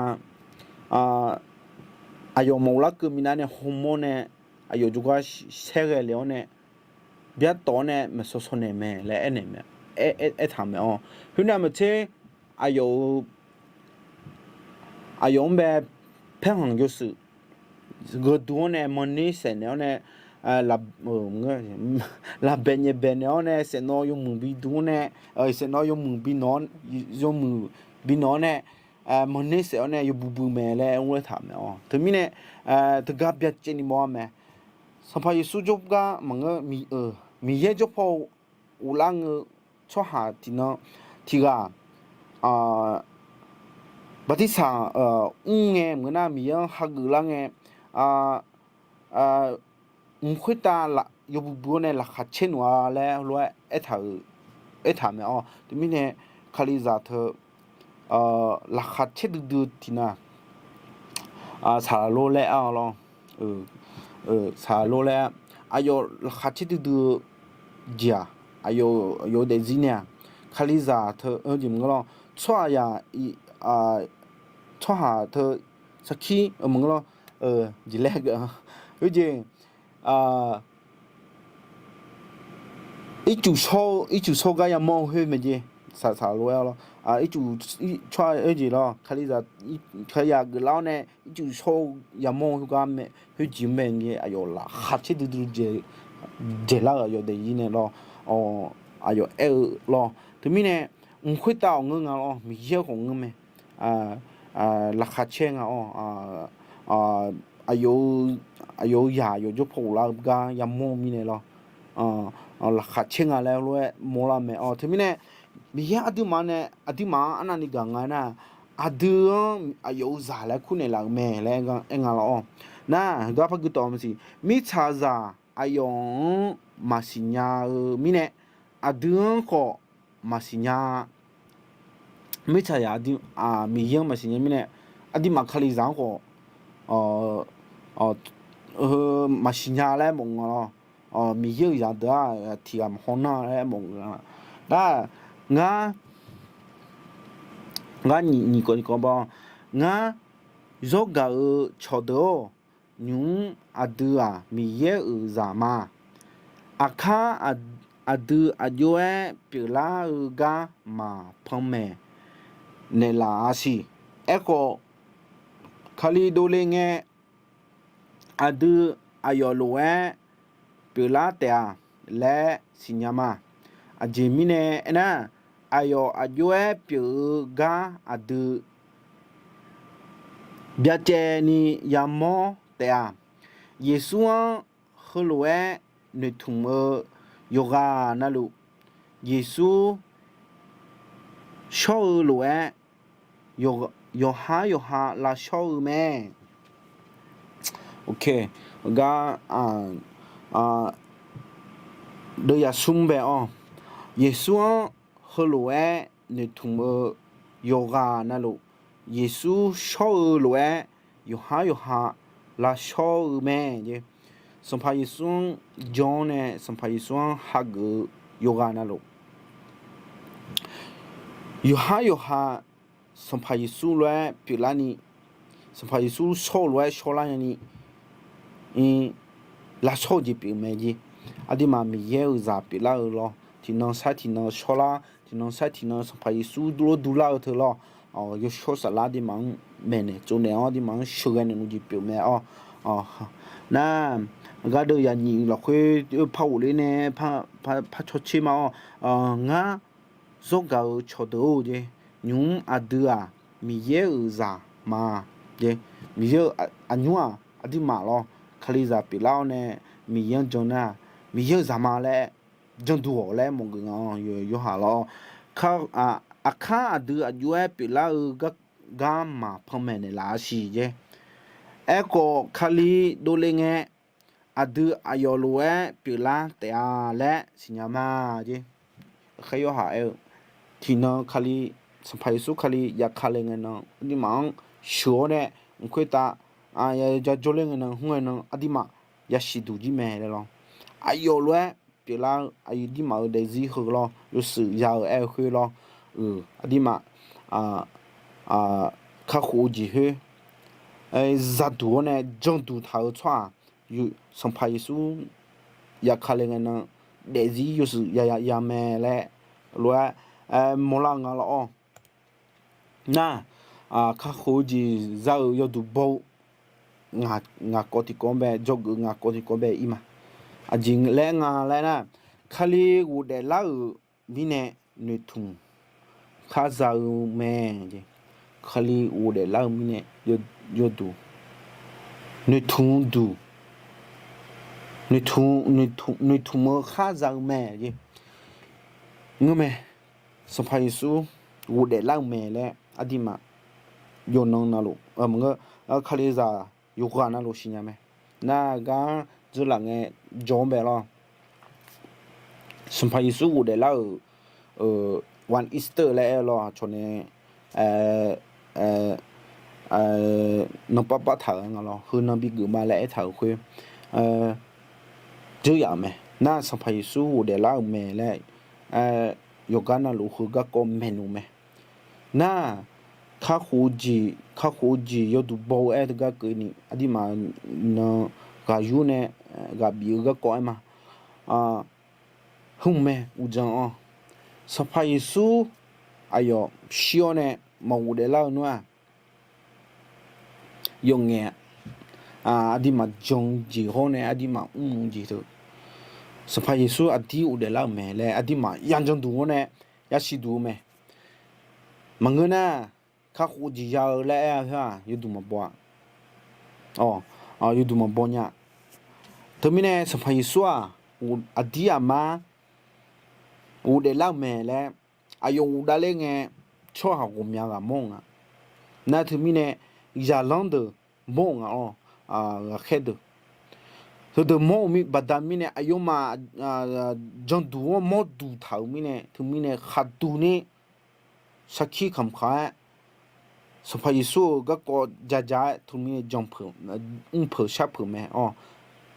aqyawf maqghoflar keuv minav nae hawmawr nae, aqyawf jawrgar saerghae le-awr nae, byartawf-awr nae maeqshaw shaw naeq mae laer aernaeq mae, aertaq mae-awr. Khoernav maqtser, aqyawf-euq, aqyawf-anr bae paerkhanq yawshuif gheudui-anr nae manir saef naeq-awr nae, lafbaeq nyaefbaeq naeq-awr nae saef nawv yawmuiq bi dui-anr nae, saef nawv yawmuiq bi nawq, yawmuiq bi nawq-awr nae, manir saef-awr nae yawbui bui mae laer aer-awr taq mae-awr. Teumirnae, teugar byacaevni mawr-a mae. Sanqpaq Yeqsur jawrgar maqngeur, Miqyaer jawrpaw ghoflar ngeu tsawrhaq tiqnan tiqghaq, bartirsaq mr ngae maqngeur nar, Miqyaer-anr hageuf lar ngae, mq khoertav yawbui bui-awr nae laqkhaq caer noeq-a laer lof-aer aertaq-euq, aertaq mae-awr. Teumirnae, Kalizaq teu laqkhaq caer duidui-eu tiqnan, saqlaq lor laer ar lawr, saqlaq lor laer, aqyawf laqkhaq caer duidui-eu jeq-aq, aqyawf, aqyawf-eu daefzir nae-aq, Kalizaq teu, jeq maqngeur lawr, tsawrhaqzaq, tsawrhaq teu sarkir maqngeur lawr, jeq laer, heujeq, ircuf shawr, ircuf shawr gar yamawr-eu khoer mae jeq, saqlaq lor-aer lawr, ircuf, tsawrhaq, heujeq lawr, Kalizaq, Kalizaq geuflar-awr nae ircuf shawr-eu yamawr-eu khoergar mae, khoerjeq mae jeq, aqyawf laqkhaq caer duidui dzaeqlar-euq aqyawf daefzir nae lawr, aqyawf aer-eu lawr. Teumirnae, mq khoertav ghawqngeur nga lawr, Miqyaer-eu ghawqngeur mae. Laqkhaq caer nga-awr, aqyawf-eu zaq, aqyawf jawrpaw ghoflar-eu gar yamawr-eu mirnae lawr, laqkhaq caer nga laer lof-aer mawrlar mae-awr. Teumirnae, Miqyaer aqduimaf nae aqduimaf-anr arnavni gaq nga nar, aqdui-anr aqyawf-euq zaq laer kurnaeq laf-euq mae laer aer nga lawr-awr. Nar, heugar par gui tawf maqsiq, mirtsaqzaq aqyawf-anr maqsiq nya-eu mirnae, aqdui-anr khawf maqsiq nya. Mirtsaqzaq, Miqyaer-anr maqsiq nya mirnae, aqduimaf Kalizaq-anr khawf maqsiq nya laer mawf nga lawr. Miqyaer-euq zaqdeuq-aq tiqghaq maqhaw nar laer mawf nga. Nar, ngar, ngar nyiq, nyiq kawv nyiq kawv ba, ngar zawr gaq-eu cawqdeuq-or, nymq-mr aqdui-aq Miqyaer-euq zaq ma. Aqkar aqdui aqjox-aer pyeuflar-eu gar maqpanmaeq naeqlaf-a siq. Aerkhawf, Kali dovle ngae, aqdui aqyawf lof-aer pyeuflar taef-a laer siqnya ma. Aqjeq mirnae aernar, aqyawf aqjox-aer pyeuf-eu gar aqdui byacaevni yamawr taef-a. Yeqsur-anr heulof-aer noeqtmq-eu yawqghaq navluf, Yeqsur shawr-eu lof-aer yawqhar yawqha lavshawr-eu mae. Gar, deuv yasmr bae-awr, Yeqsur-anr heulof-aer noeqtmq-eu yawqghaq navluf, Yeqsur shawr-eu lof-aer yawqhar yawqha lavshawr-eu mae. Sanqpaq Yeqsur-anr jan-awr nae Sanqpaq Yeqsur-anr hageuf-eu yawqghaq navluf, yawqhar yawqha Sanqpaq Yeqsur lof-aer pyeuflarni, Sanqpaq Yeqsur shawr-eu lof-aer shawrlar nyani, lavshawr-eu jeq pyeuf mae jeq. Aqduimaf Miqyaer-euq zaq pyeuflar-eu lawr, tiqnan sair tiqnan shawrlar, tiqnan sair tiqnan Sanqpaq Yeqsur durlor durlar-eu teu lawr, yawshawr saflar aqduimaf-anr maeqnaeq tsovnaeq-awr aqduimaf-anr sheuqghae naeqluf jeq pyeuf mae-awr. Nar, gardeuv yaqnyif lafkhoer par ghofler nae par cawtser ma-awr, ngar zawr gaq-eu cawqdeuq-or jeq, nymq-mr aqdui-aq Miqyaer-euq zaq ma jeq. Miqyaer-euq aqnymr-aq aqduimaf lawr, Kalizaq pyeuflar-awr nae Miqyaer-anr jan nar, Miqyaer-euq zaq ma laer janduq-awq laer mawqgeuf nga-awr yawhaq lawr. Aqkar aqdui aqjox-aer pyeuflar-eu gar maqpanmaeq naeqlaf-a siq jeq. Aerkhawf Kali dovle ngae, aqdui aqyawf lof-aer pyeuflar taef-a laer siqnya ma jeq. Aqkar yawhaq aer-eu, tiqnan Kali, Sanqpaq Yeqsur Kali yaka le ngae nan aqduimaf-anr sheuq-awr nae, mq khoertav ja jawrler ngae nan hmr ngae nan aqduimaf yasiq duq jir mae laer lawr. Aqyawf lof-aer pyeuflar-eu aqduimaf-euq daefzir heu lawr, yawshuif ya-euq aer-eu khoer lawr, aqduimaf kakhof-eu jeq khoer, zaduq-awr nae janduq taq-eu tsawrhaq, Sanqpaq Yeqsur yaka le ngae nan daefzir yawshuif ya ya mae laer lof-aer mawrlar nga lawr-awr. Nar, kakhof-eu jeq za-euq yawduq baw-eu ngaq kawv tiqkawv-anr bae, dzawgeuf ngaq kawv tiqkawv bae ir ma. Aqjeq laer nga laer nar, Kali ghofdaef lar-euq mirnae noeqtmq khar za-eu mae jeq. Kali ghofdaef lar-eu mirnae yawduq noeqtmq duq, noeqtmq-eu khar za-eu mae jeq. Ngeurmae, Sanqpaq Yeqsur ghofdaef lar-eu mae laer aqduimaf yawqnan navluf, Kalizaq yawqghaq navluf siqnya mae. Nar gar dzeurlaf ngae jawr-anr bae lawr. Sanqpaq Yeqsur ghofdaef lar-euq, one Easter laer aer-eu lawr, aqcawq nae nanpar pav taq-euq nga lawr, heunan bigeuf ma laer aertaq-euq khoer, dzeur yaf-euq mae. Nar Sanqpaq Yeqsur ghofdaef lar-euq mae laer yawqgar navluf heu garkawv maeqnaeq-eu mae. Nar, kakhof-eu jeq, kakhof-eu jeq yawduq baw-eu aer teugar keuvni aqduimaf nan ghaq yur nae ghaq bif-eu garkawv aer ma. Hmq mae uqdzan-awr, Sanqpaq Yeqsur aqyawf shir-awr nae maqghofdaef lar-eu nar-aq, yawf ngaef-a. Aqduimaf jan-eu jeq hawr nae aqduimaf mr-eu jeq teu, Sanqpaq Yeqsur aqdir ghofdaef lar-euq mae laer aqduimaf yajan duq-awr nae yasiq duq-eu mae. Maqngeur nar, kakhof jeq ya-eu laer aer-a khoer-aq yawduq maqbaw-a. Yawduq maqbaw nya. Teumirnae Sanqpaq Yeqsur-aq aqdir aqmar ghofdaef lar-euq mae laer aqyawf ghofdav ler ngae, tsawrhaq ghawqmya ghaq mawr-eu nga. Nar teumirnae, zaqlanr deuq mawr-eu nga-awr, ghaqkhaer deuq, heudeuq mawr-eu mi baqda mirnae aqyawfmaf janduq-anr mawr duq taq-euq mirnae, teumirnae khaqduq ni sarkir kamq kaq-aer, Sanqpaq Yeqsur-euq garkawv jaja-aer teumirnae jan peuq, mr peuq shar peuq mae-awr.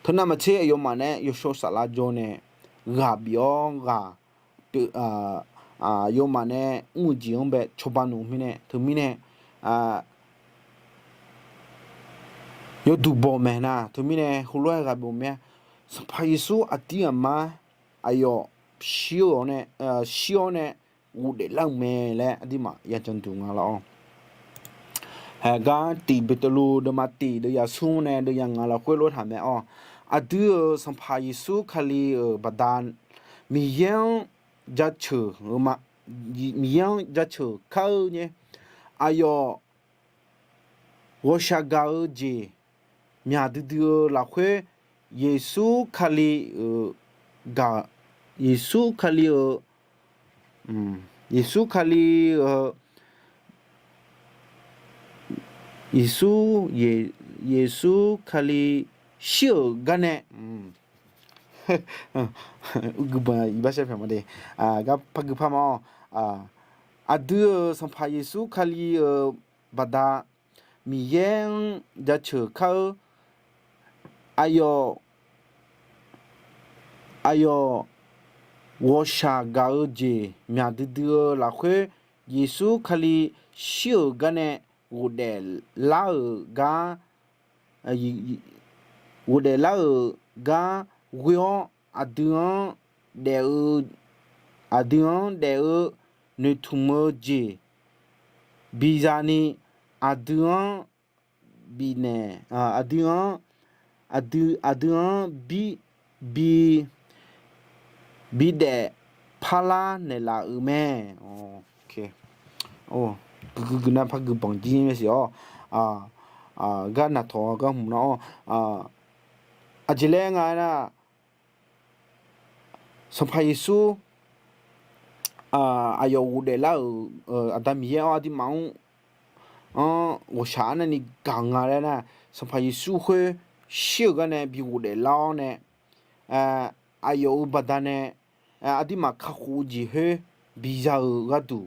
Teunav maqtser aqyawfmaf nae yawshawr saflar jawr nae ghaq bif-awr ghaq aqyawfmaf nae mr-eu jeq-anr bae cawba noeq mirnae, teumirnae yawduq baw mae nar, teumirnae heulof-aer ghaq bif-eu mae-a. Sanqpaq Yeqsur aqdir aqmar aqyawf shir-awr nae, shir-awr nae ghofdaef lar-euq mae laer aqduimaf yajan duq nga laf-awr. Haeqgar tiq Beqtuvluv deuvma tiq deuvyaq smr nae deuvyaq ngaq lafkhoer lof taq mae-awr. Aqdui-euq Sanqpaq Yeqsur Kali-euq baqda Miqyaer-anr jaceuq-eu ma, Miqyaer-anr jaceuq kar-eu nyaer, aqyawf ghawqshaq gaq-eu jeq myaq duidui-eu lafkhoer, Yeqsur Kali-euq gaq, Yeqsur Kali-euq, Yeqsur Kali-euq, Yeqsur, Yeqsur Kali shir-euq gar nae, uqgui banq iqbax shar pyaeq ma de, gar par gui par ma-awr, aqdui-euq Sanqpaq Yeqsur Kali-euq baqda Miqyaer-anr jaceuq kar-eu, aqyawf, aqyawf ghawqshaq gaq-eu jeq myaq duidui-eu lafkhoer, Yeqsur Kali shir-euq gar nae ghofdaef lar-euq gar, ghofdaef lar-euq gar ghoe-awr aqdui-anr daef-eu, aqdui-anr daef-eu noeqtmq-eu jeq biza ni, aqdui-anr bifnaeq, aqdui-anr, aqdui, aqdui-anr bi, bi, bidaef parlar naeqlaf-euq mae. Guiqgui guiqnar par gui banq jir mae siq-awr, gar naqtawq gar hmq nar-awr, aqjeq laer nga aernar, Sanqpaq Yeqsur aqyawf ghofdaef lar-euq, Aqda Miqyaer-awr aqduimaf-anr, anr ghawqshaq arnavni gaq nga laer nar, Sanqpaq Yeqsur khoer shir-euq gar nae bi ghofdaef lar-awr nae, aqyawf-euq baqdanae aqduimaf kakhof-eu jeq khoer biza-eu gharduq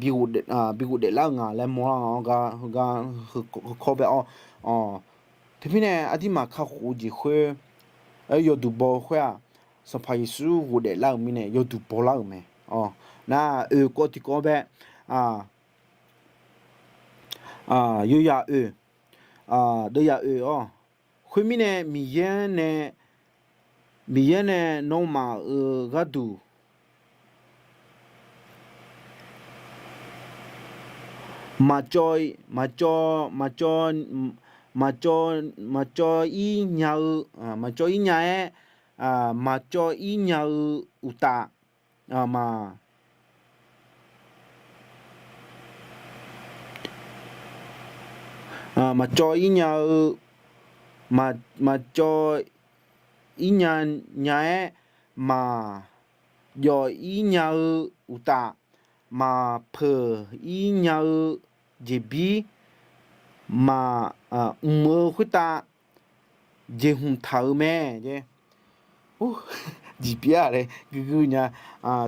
bi ghofdaef lar-eu nga laer mawrlar nga-awr gar, heugar heukawr bae-awr, teumirnae aqduimaf kakhof-eu jeq khoer yawduq baw-eu khoer-aq, Sanqpaq Yeqsur ghofdaef lar-euq mirnae yawduq baw lar-euq mae. Nar oeq kawv tiqkawv bae, yawyaq oeq, deuvyaq oeq-awr, khoermirnae Miqyaer nae, Miqyaer nae nawmaf-euq gharduq maqcawv, maqcawv, maqcawv, maqcawv, maqcawv-ir nya-eu, maqcawv-ir nya-aer, maqcawv-ir nya-eu uqtaf, maq, maqcawv-ir nya-eu, maqcawv-ir nya, nya-aer, maqjawv-ir nya-eu uqtaf, maqpeuq-ir nya-eu jeqbir, maq, mq-eu khoertav jeqhmq taq-euq mae. Jeqbir-aq laer guiqgui nya,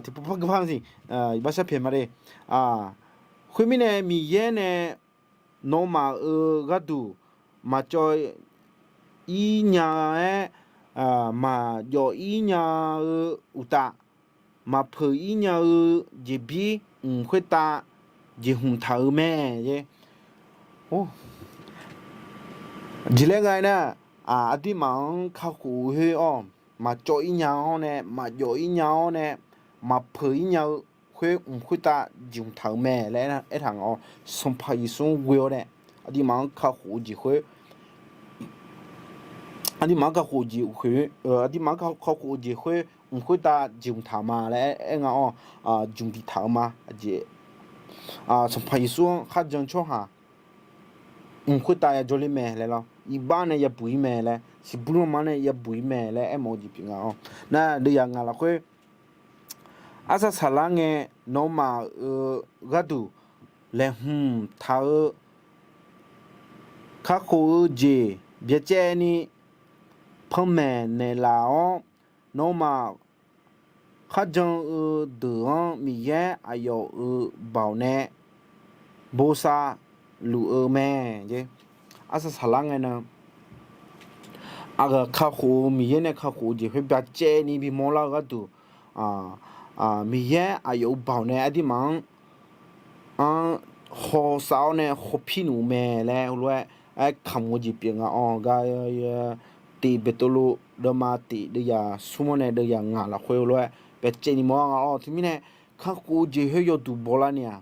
tiqpov par gui par siq, iqbax sharpaeq ma de. Khoermirnae Miqyaer nae nawmaf-euq gharduq maqcawv-ir nya-aer, maqjawv-ir nya-eu uqtaf, maqpeuq-ir nya-eu jeqbir mq khoertav jeqhmq taq-euq mae. Jeq laer nga aernar, aqduimaf-anr kakhof-eu khoer-awr, maqcawv-ir nya-awr nae, maqjawv-ir nya-awr nae, maqpeuq-ir nya-eu khoer mq khoertav jeqhmq taq-euq mae laer aertaq nga-awr, Sanqpaq Yeqsur-anr ghoe-awr nae, aqduimaf-anr kakhof-eu jeq khoer, aqduimaf-anr kakhof-eu jeq khoer, aqduimaf-anr kakhof-eu jeq khoer mq khoertav jeqhmq taq-eu ma laer aer nga-awr, jmq diq taq-eu ma. Sanqpaq Yeqsur-anr kharjan tsawrhaq mq khoertav yajawr ler mae laer lawr, iqbax nae yabuq-ir mae laer, siqbur lanma nae yabuq-ir mae laer aermawf-eu jeq pyeuf nga-awr, nar deuvyaq ngaq lafkhoer Arsaq saqlar ngae, nawmaf-euq gharduq laeqhmq taq-eu kakhof-eu jeq byacaevni panmaeq naeqlaf-awr, nawmaf kharjan-eu deuq-anr Miqyaer aqyawf-euq baoq nae bosav luf-eu mae. Arsaq saqlar ngae nan, aqgeu kakhof-eu Miqyaer nae kakhof-eu jeq khoer byacaevni bimawr lar-eu gharduq, Miqyaer aqyawf-euq baoq nae aqdirmaf-anr, anr hawsav-awr nae hawpir nuf-eu mae laer heulof-aer, aer kamq-eu jeq pyeuf nga-awr gar, Tiq Beqtuvluv deuvma tiq deuvyaq smr-awr nae deuvyaq ngaq lafkhoer heulof-aer byacaevni mawr-ar nga-awr, teumirnae kakhof-eu jeq khoer yawduq bawlar ni-aq,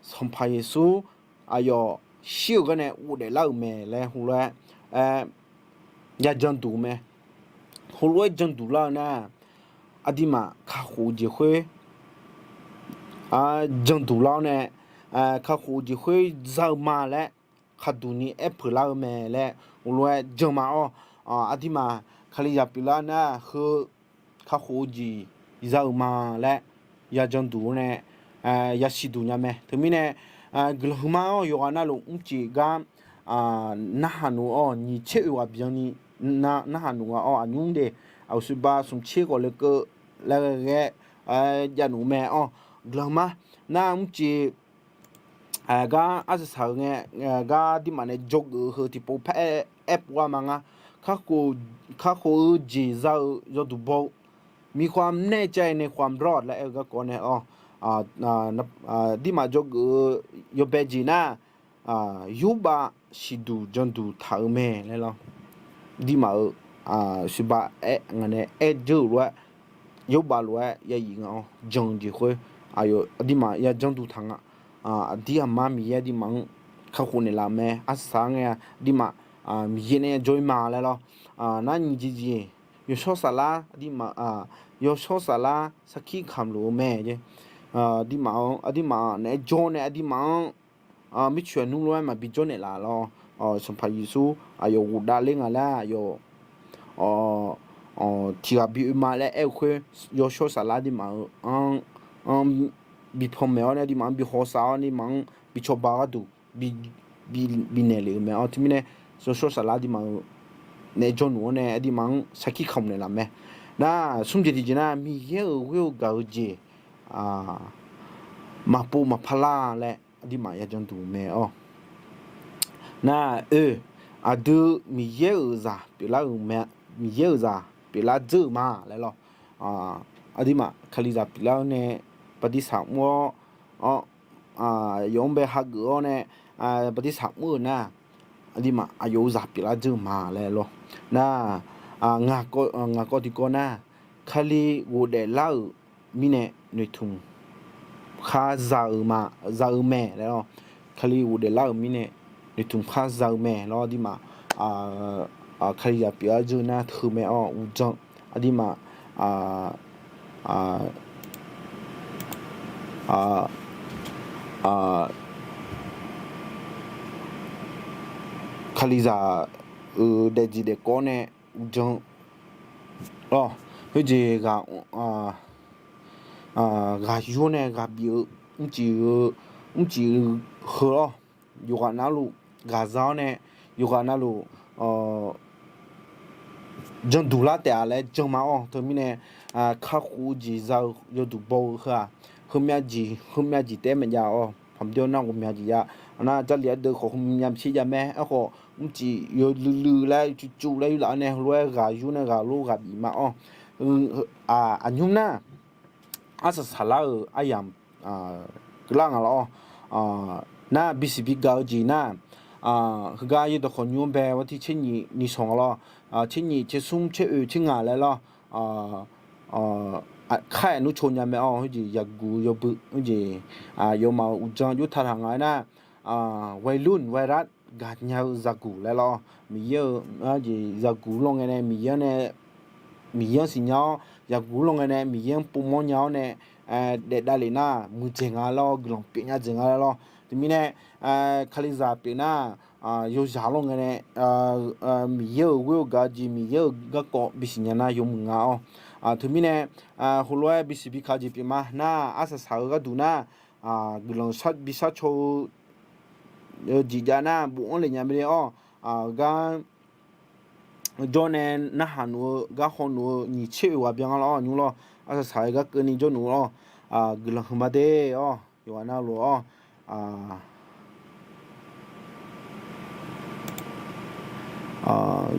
Sanqpaq Yeqsur aqyawf shir-euq gar nae ghofdaef lar-euq mae laer heulof-aer, aer, ya janduq-eu mae. Heulof-aer janduq lar-eu nar, aqdirmaf kakhof-eu jeq khoer janduq lar-awr nae, kakhof-eu jeq khoer za-eu ma laer, khaqduq ni aer peuq lar-eu mae laer heulof-aer jan ma-awr, aqdirmaf Kalizaq pyeuflar nar heu kakhof-eu jeq za-eu ma laer ya janduq-awr nae, ya siqduq nya mae. Teumirnae, guiqlanq huiqma-awr yawqghaq navluf mrcif gar narhaq nuf-awr nyiq tser oeq ghaq byanni narhaq nuf nga-awr, aqnymr de aqgeu suqba smq tser khawf lekeuv laer ghae ghae jav nuf mae-awr, guiqlanq ma nar mrcif gar arsaq saq-eu ngae, gar aqdirmaf nae dzawgeuf-eu heu tiqpov paraer aer pov-a ma ngar. Kakhof-eu jeq za-eu yawduq baw-eu, มีความแน่ใจในความรอด laer aer-eu garkawv nae-awr, aqdirmaf dzawgeuf-eu yawbae jeq nar, Yorbav siqduq janduq taq-eu mae laer lawr. Aqdirmaf-euq suqba aer ngaq nae aer dzeur-euq lof-aer, Yorbav lof-aer ya yif nga-awr jan-eu jeq khoer, aqdirmaf ya janduq taq nga. Aqdir aqma Miqyaer aqdirmaf-anr kakhof naeqlaf mae. Arsaq saq ngae aqdirmaf Miqyaer nae ya jawr-ir ma laer lawr. Nar nyiq jeq jeq yawshawr saflar aqdirmaf, yawshawr saflar sarkir kamq luf-eu mae. Aqdirmaf-anr aqdirmaf naeq-aer jawr nae aqdirmaf-anr mircoeq aqnmr lof-aer maqbi jawr naeqlaf lawr. Sanqpaq Yeqsur aqyawf ghofdav ler nga laer aqyawf tiq ghaq bi oe ma laer aer-eu khoer, yawshawr saflar aqdirmaf-eu anr, anr bi panmaeq-awr nae aqdirmaf-anr bi hawsav-awr aqdirmaf-anr bi cawba gharduq bi naeq lef-eu mae-awr, teumirnae yawshawr saflar aqdirmaf-eu naeq-aer jawr nuf-awr nae aqdirmaf-anr sarkir kamq naeqlaf mae. Nar smr jeq tiqjeq nar Miqyaer-euq ghoer-eu gaq-eu jeq maqpov maqpar lar laer aqdirmaf ya janduq mae-awr. Nar oe, aqdui Miqyaer-euq zaq pyeuflar-euq mae, Miqyaer-euq zaq pyeuflar dzeur-euq ma laer lawr. Aqdirmaf Kalizaq pyeuflar-awr nae bartirsaq mr-awr, yawf-anr bae hageuf-awr nae bartirsaq mr-euq nar, aqdirmaf aqyawf-euq zaq pyeuflar dzeur-euq ma laer lawr. Nar ngaq kawv tiqkawv nar, Kali ghofdaef lar-euq mirnae noeqtmq khar za-eu ma, za-eu mae laer lawr. Kali ghofdaef lar-euq mirnae noeqtmq khar za-eu mae lawr. Aqdirmaf Kalizaq pyeuflar dzeur nar teu mae-awr uqdzan aqdirmaf Kalizaq-euq daefzif daefkawv nae uqdzan lawr. Khoerjeq ghaq yur nae ghaq bif-eu mrcif-eu, mrcif heu lawr. Yawqghaq navluf ghaqza-awr nae yawqghaq navluf janduq lar taef-a laer jan ma-awr, teumirnae kakhof-eu jeq za-eu yawduq baw-eu heu-aq, heumyav jeq heumyav jeq taef-aer maqjav-awr, paqbymr nar ghawqmya jeq ya. Nar Jarlif ardeuv khawf heumyav maqtser jav mae. Aerkhawf mrcif yawluiv luiv laer cuv cuv laer yurlaf-awr nae heulof-aer ghaq yur nae ghaq lor ghaq bif ma-awr, aqnymr nar arsaq saqlar-euq aryamq keuvlar nga lawr-awr, nar bisiq bigaq-eu jeq nar, heugar yaerdawq khawf nymr-anr bae war tir tser nyiq ni sanq nga lawr, tser nyiq tser smr tser oe tser ngaq laer lawr, kar-aer nmr caw nya mae-awr, khoerjeq yaqguq yawbui, khoerjeq yawmaf-euq uqdzan jov taq taq nga-aer nar, วัยรุ่น virus gaqnya-eu zaqguq laer lawr-awr, Miqyaer-eu jeq zaqguq lanr ngae nae Miqyaer-anr nae Miqyaer-anr siqnya-awr, zaqguq lanr ngae nae Miqyaer-anr povmawr nya-awr nae daef davlef nar muiqdzaeq nga laer-awr, guiqlanq pyeuf nya dzaeq nga laer lawr. Teumirnae Kalizaq pyeuf nar yawzaq lawr ngae nae, Miqyaer-euq ghoer-eu gaq-eu jeq, Miqyaer-euq garkawv bisiq nya nar yawmuiq nga-awr. Teumirnae, heulof-aer bisiq bika jeq pyeuf ma nar, arsaq saq-eu gharduq nar, guiqlanq bi sharcaw-eu jeq jav nar bofanr lef nya mae de-awr, gar jawr nae narhaq nuf-eu gar haw nuf-eu nyiq tser oeq ghaq byan nga lawr nymr lawr, arsaq saq-eu gar keuvni jawr nuf-awr, guiqlanq huiqma de-awr, yawqghaq navluf-awr,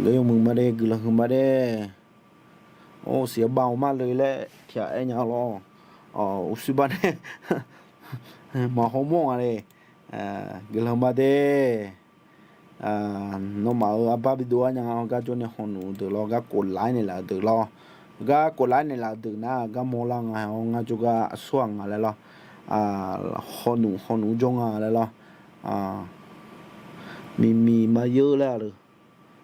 yawmuiq ma de, guiqlanq huiqma de. Or, siq-aer bav-eu mar le laer tiq ghaq aer nya lawr. Uqshoe bar nae maqhaw mawr nga le. Guiqlanq ma de. Nawmaf-euq arbar bidov-aer nya-awr, gar jawr nae haw nuf-eu deuq lawr, gar kof laf-aer naeqlaf-eu deuq lawr, gar kof laf-aer naeqlaf-eu deuq nar gar mawrlar nga-awr, ngar jawrgar aqsurghaq nga laer lawr. Haw nuf haw nuf jawr nga laer lawr. Miqmiq ma yeur laer-a le.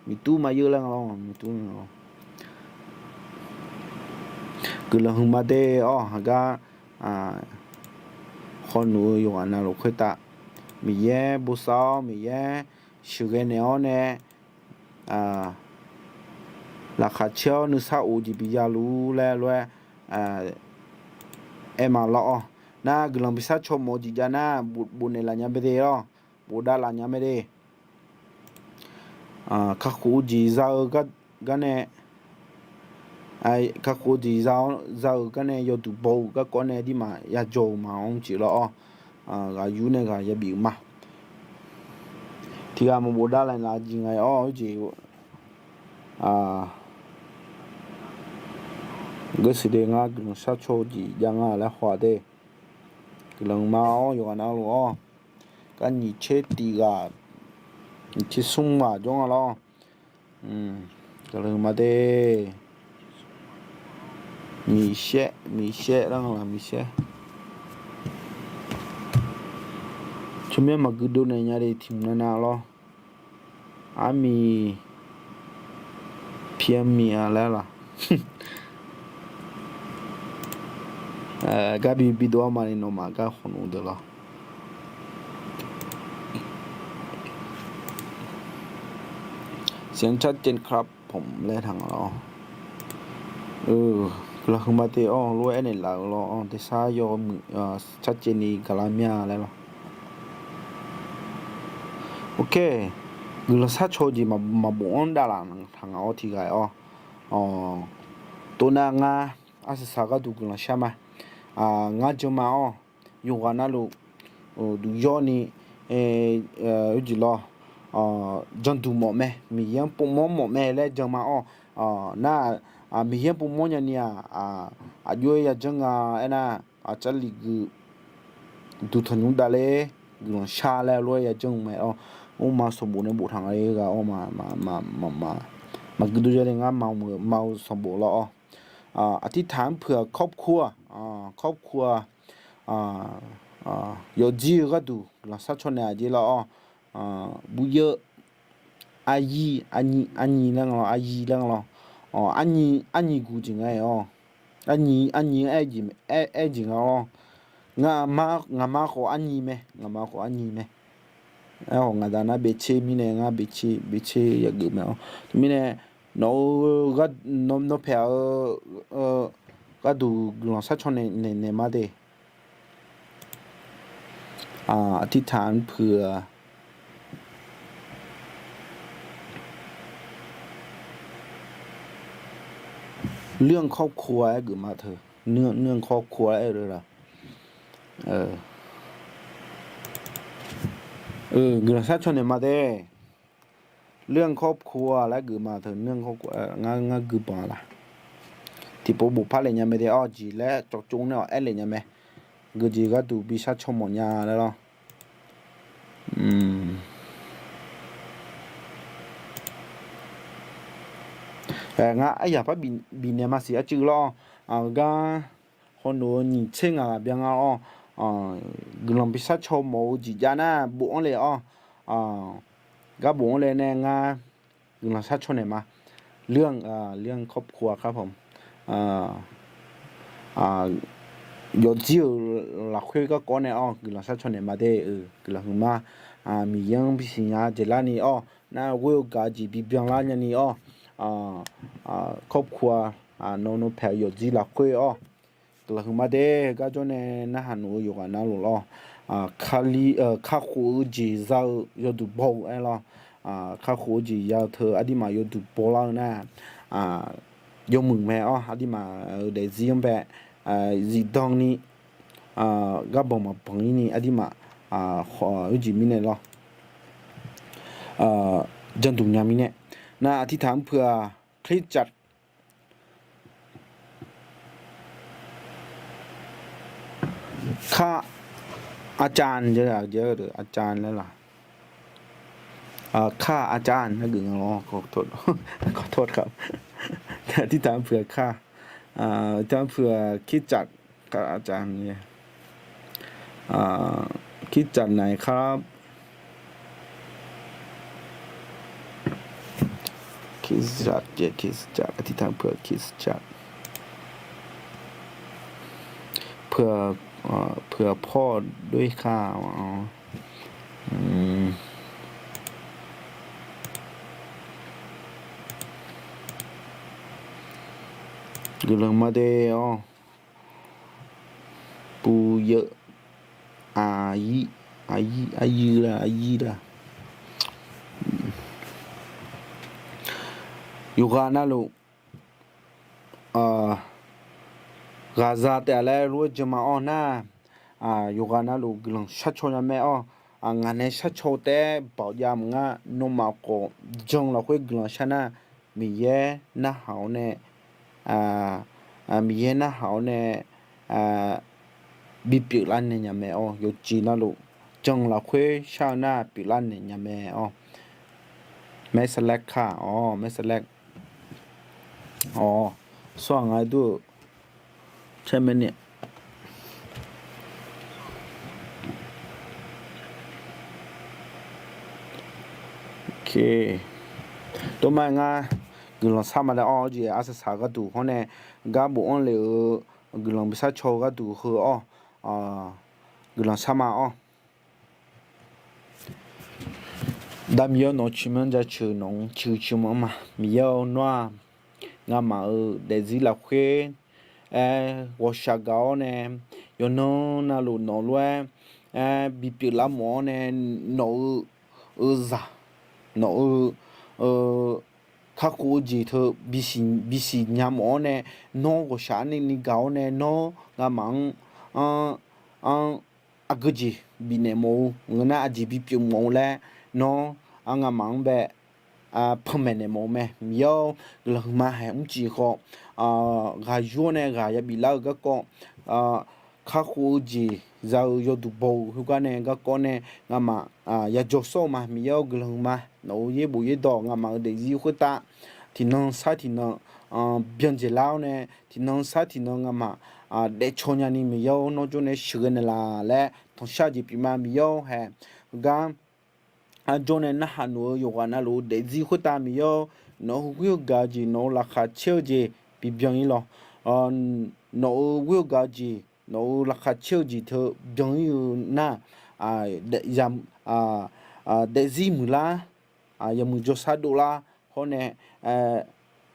Miqtur ma yeur laer nga lawr, miqtur nga lawr. Guiqlanq huiqma de-awr, haqgar haw nuf-eu yawqghaq navluf khoertav Miqyaer bosav-awr, Miqyaer sheuqghae naeq-awr nae, laqkhaq caer-awr nuisar of jeq bi ya luf laer lof-aer aer ma lawr-awr. Nar guiqlanq bi sharcaw mawf-eu jeq jav nar bofnaeq laf nya mae de-awr, bofdav laf nya mae de. Kakhof-eu jeq za-eu gar nae, kakhof-eu jeq za-eu gar nae yawduq baw-eu garkawv nae dirmaf yajawr-eu ma-anr jeq lawr-awr, ghaq yur nae ghaq yabif-euq ma. Tiq ghaq maqbof davlaf laf jeq nga-awr, jeq geur siq de, ngar guiqlanq sharcaw-eu jeq jav nga laer haw-a de. Guiqlanq ma-awr, yawqghaq navluf-awr, gar nyiq tser tiq ghaq, nyiq tser smr ghaq jawr nga lawr. Guiqlanq ma de. Miqshaer, miqshaer lar nga laq, miqshaer. Tsawrmyanr maqgui dov naeq nya de tiq mq nav nav lawr. Armiq, pyarmiq-a laer laq. Gar bi bidov-a ma ni nawmaf gar khawf nuf deuq lawr. เสียงชัดเจนครับผม laer taq nga lawr. Guiqlanq huiqma de-awr, lof-aer aernaeq laf-eu lawr-awr, tersar yawmuiq ชัดเจน ni gaqlar mya laer lawr. Ok, guiqlanq sharcaw-eu jeq maqbof-anr davlaf taq nga-awr tiq ghaq-awr, tov nav ngar arsaq saq gharduq guiqlanq shar ma. Ngar jan ma-awr, yawqghaq navluf duq yawr ni, jeq lawr, janduq mawf mae, Miqyaer-anr povmawr mawf mae laer jan ma-awr, nar, Miqyaer-anr povmawr nya ni-aq, aqjox-aer yajanr nga aernar, Jarlif gui duq tanqnymr davler guiqlanq shar laer lof-aer yajanr mae-awr, mrma sanqbof nae boftaq nga-ir ghaq-awr, maqgui dov ja le ngar ma-eu sanqbof lawr-awr, aqtirtaq-anr puiq-aq ครอบครัว-aq, ครอบครัว-aq, yawqjir-eu gharduq guiqlanq sharcaw naeq-aq jeq lawr-awr, buvyeu, aryi, arnyi laer nga lawr, aryi laer nga lawr, arnyi, arnyi guq jeq nga-awr, arnyi, arnyi-anr aer jeq nga lawr, ngaqma khawf arnyi mae, ngaqma khawf arnyi mae. Aerkhawf ngaqda nar bevtser mirnae ngar bevtser, bevtser yageuf mae-awr, teumirnae nawq-eu, nawpaeq-eu gharduq guiqlanq sharcaw naeq naeq ma de. Aqtirtaq-anr puiq-aq, เรื่องครอบครัว-aer geufma teu, เรื่องครอบครัว-aer aer-eu la. Guiqlanq sharcaw naeq ma de. เรื่องครอบครัว-aer geufma teu, เรื่องครอบครัว ngar, ngar gui banq la. Tiqpov bofpar lef nya mae de-awr, jeq laer cawvcov nae-awq aer lef nya mae. Geujeq gharduq bi sharcaw mawf nya laer lawr. Ngar aryaq par bifnaeq ma siq arcuiv lawr-awr, gar hawnoeq-eu nyiq tser ngaq ghaq byan nga-awr, guiqlanq bi sharcaw mawf-eu jeq jav nar bofanr le-awr, gar bofanr le nae ngar guiqlanq sharcaw naeq ma. เรื่องครอบครัวครับผม Yawqjir-euq lafkhoer garkawv nae-awr guiqlanq sharcaw naeq ma de-eu, guiqlanq huiqma. Miqyaer-anr bisiqnya jeq larni-awr, nar ghoer-eu gaq-eu jeq bibyan lar nyani-awr, ครอบครัว nawq nawq paeq-eu yawqjir lafkhoer-awr, guiqlanq huiqma de. Heugar jawr nae narhaq nuf-eu yawqghaq navluf lawr, kakhof-eu jeq za-eu yawduq baw-eu aer lawr, kakhof-eu jeq ya-eu teu aqdirmaf yawduq baw lar-eu nar, yawmuiq mae-awr aqdirmaf-euq daefzir-anr bae zifdan ni, garbanq maqbanq-ir ni aqdirmaf, khoerjeq mirnae lawr, janduq nya mirnae, nar aqtirtaq-anr puiq-aq, คริสตจักร ข้าอาจารย์ อาจารย์ อาจารย์ อาจารย์ ครับ ที่ถามเผื่อข้า ที่ถามเผื่อคริสตจักร ครับ อาจารย์ คริสตจักรไหนครับ คริสตจักร เจ็ด คริสตจักร อธิษฐานเผื่อคริสตจักร เผื่อ เอ่อ เผื่อพ่อด้วยค่ะ อ๋อ อืม Guiqlanq ma de-awr, puq yeuq, aqyir, aqyir, aqyir la, aqyir la. Yawqghaq navluf ghaqza taef-a laer lof-aer jan ma-awr nar, yawqghaq navluf guiqlanq sharcaw nya mae-awr, ngaq nae sharcaw-eu taef-aer baoq jav maqngar, nawmaf khawf jan lafkhoer guiqlanq shar nar, Miqyaer narhaq-awr nae, Miqyaer narhaq-awr nae bipyeuf lar naeq nya mae-awr, yawqjeq navluf jan lafkhoer shar-eu nar pyeuflar naeq nya mae-awr. Maersalaer ka-awr, maersalaer, awr, sawr-aq nga dur-eu caer maerni. Tov ma ngar guiqlanq shar ma laer-awr, jeq arsaq saq-eu gharduq hawr nae gar bofanr le-eu guiqlanq bi sharcaw-eu gharduq heu-awr, guiqlanq shar ma-awr. Daq Miqyaer-awr, nawq-eu ciqmanr jaceuq nawq-anr ciqhuiq ciqmanr ma. Miqyaer-awr, nawr-aq, ngamaf-euq daefzir lafkhoer-aer ghawqshaq gaq-awr nae, yawqnan navluf nawq lof-aer bipyeuf lar mawf-awr nae, nawq-eu, eu zaq, nawq-eu, eu, kakhof-eu jeq teu bisiq nya mawf-awr nae, nawr ghawqshaq arnavni gaq-awr nae, nawr ngamaf-anr, anr, anr, aqgeu jeq bifnaeq mawf-eu ngeur nar, aqjeq bipyeuf mawf-eu laer, nawr, anr, ngamaf-anr bae panmaeq naeq mawf-eu mae. Miqyaer-awr, guiqlanq huiqma haeq mrcif khawf, ghaq yur-awr nae ghaq yabif lar-eu garkawv, kakhof-eu jeq za-eu yawduq baw-eu khoergar nae garkawv nae ngamaf yajawr sawr-eu ma. Miqyaer-awr, guiqlanq huiqma, nawq-euq yaerbof yaerdawq ngamaf-euq daefzir khoertav tiqnan sar tiqnan byan dzaeqlar-awr nae, tiqnan sar tiqnan ngamaf daefcaw nyani Miqyaer-awr, nawr jawr nae sheuqghae naeqlaf laer tanqshar jeq pyeuf ma. Miqyaer-awr, haeq heugar jawr nae narhaq nuf-eu yawqghaq navluf-eu daefzir khoertav Miqyaer-awr, nawq-euq ghoer-eu gaq-eu jeq, nawq-euq laqkhaq caer-eu jeq bibyan-ir lawr. Nawq-euq ghoer-eu gaq-eu jeq, nawq-euq laqkhaq caer-eu jeq teu byan-ir-eu nar, daefzir muiqlar, yawmuiq jawrshar dovlar hawr nae, mr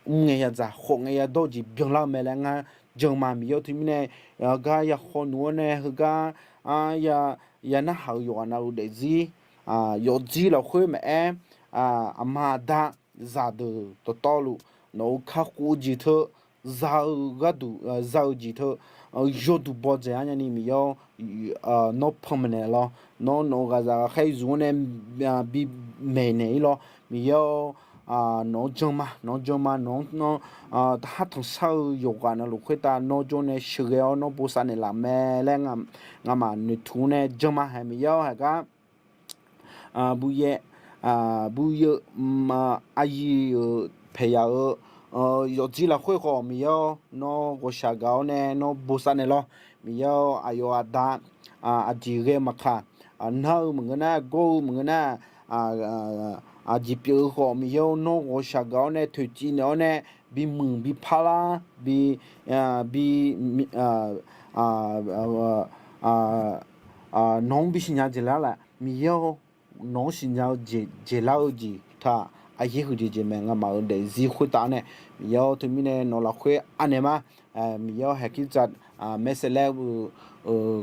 ngae yadzaq khawf ngae yadawr-eu jeq byanlar-eu mae laer ngar jan ma. Miqyaer-awr, teumirnae gar ya khaw nuf-awr nae heugar ya narhaq-euq yawqghaq navluf daefzir, yawfjir lafkhoer maqaer, aqma aqda zaqdeuq dawqtawvluf nawq-euq kakhof-eu jeq teu za-eu gharduq, za-eu jeq teu yawduq baw dzaeq-ar nyani Miqyaer-awr, nawr panmaeq naeq lawr. Nawr nawq-euq ghaqzaq ghaqkhaer zmq-anr nae bi maeqnaeq-ir lawr. Miqyaer-awr, nawq-anr jan ma, nawq-anr jan ma, nawq-anr, nawr, har tanqshar-eu yawqghaq navluf khoertav nawr jawr nae sheuqghae-awr nawr bosav naeqlaf mae laer ngamaf noeqtmq-anr nae jan ma. Haeq Miqyaer-awr, haeq gar Buyaer, buyaer, aqyuif-euq paeqyaq-euq yawfjir lafkhoer khawf Miqyaer-awr, nawr ghawqshaq gaq-awr nae nawr bosav naeq lawr. Miqyaer-awr, aqyawf aqda aqjeq ghae maqkaq, nar-eu maqngeur nar, gawr-eu maqngeur nar, aqjeq pyeuf-eu khawf Miqyaer-awr, nawr ghawqshaq gaq-awr nae toeqciv naeq-awr nae bimuiq biparlar, bi, bi nawq-anr bisiqnya jeq lar laf Miqyaer-awr, nawq-anr siqnya-eu jeq, jeq lar-eu jeq taq aqyaer huiqdzaeq jeq mae. Ngamaf-euq daefzir khoertav-anr nae, Miqyaer-awr, teumirnae nawq lafkhoer anaeq ma. Miqyaer-awr, haeq kirtsaq maershae laer-eu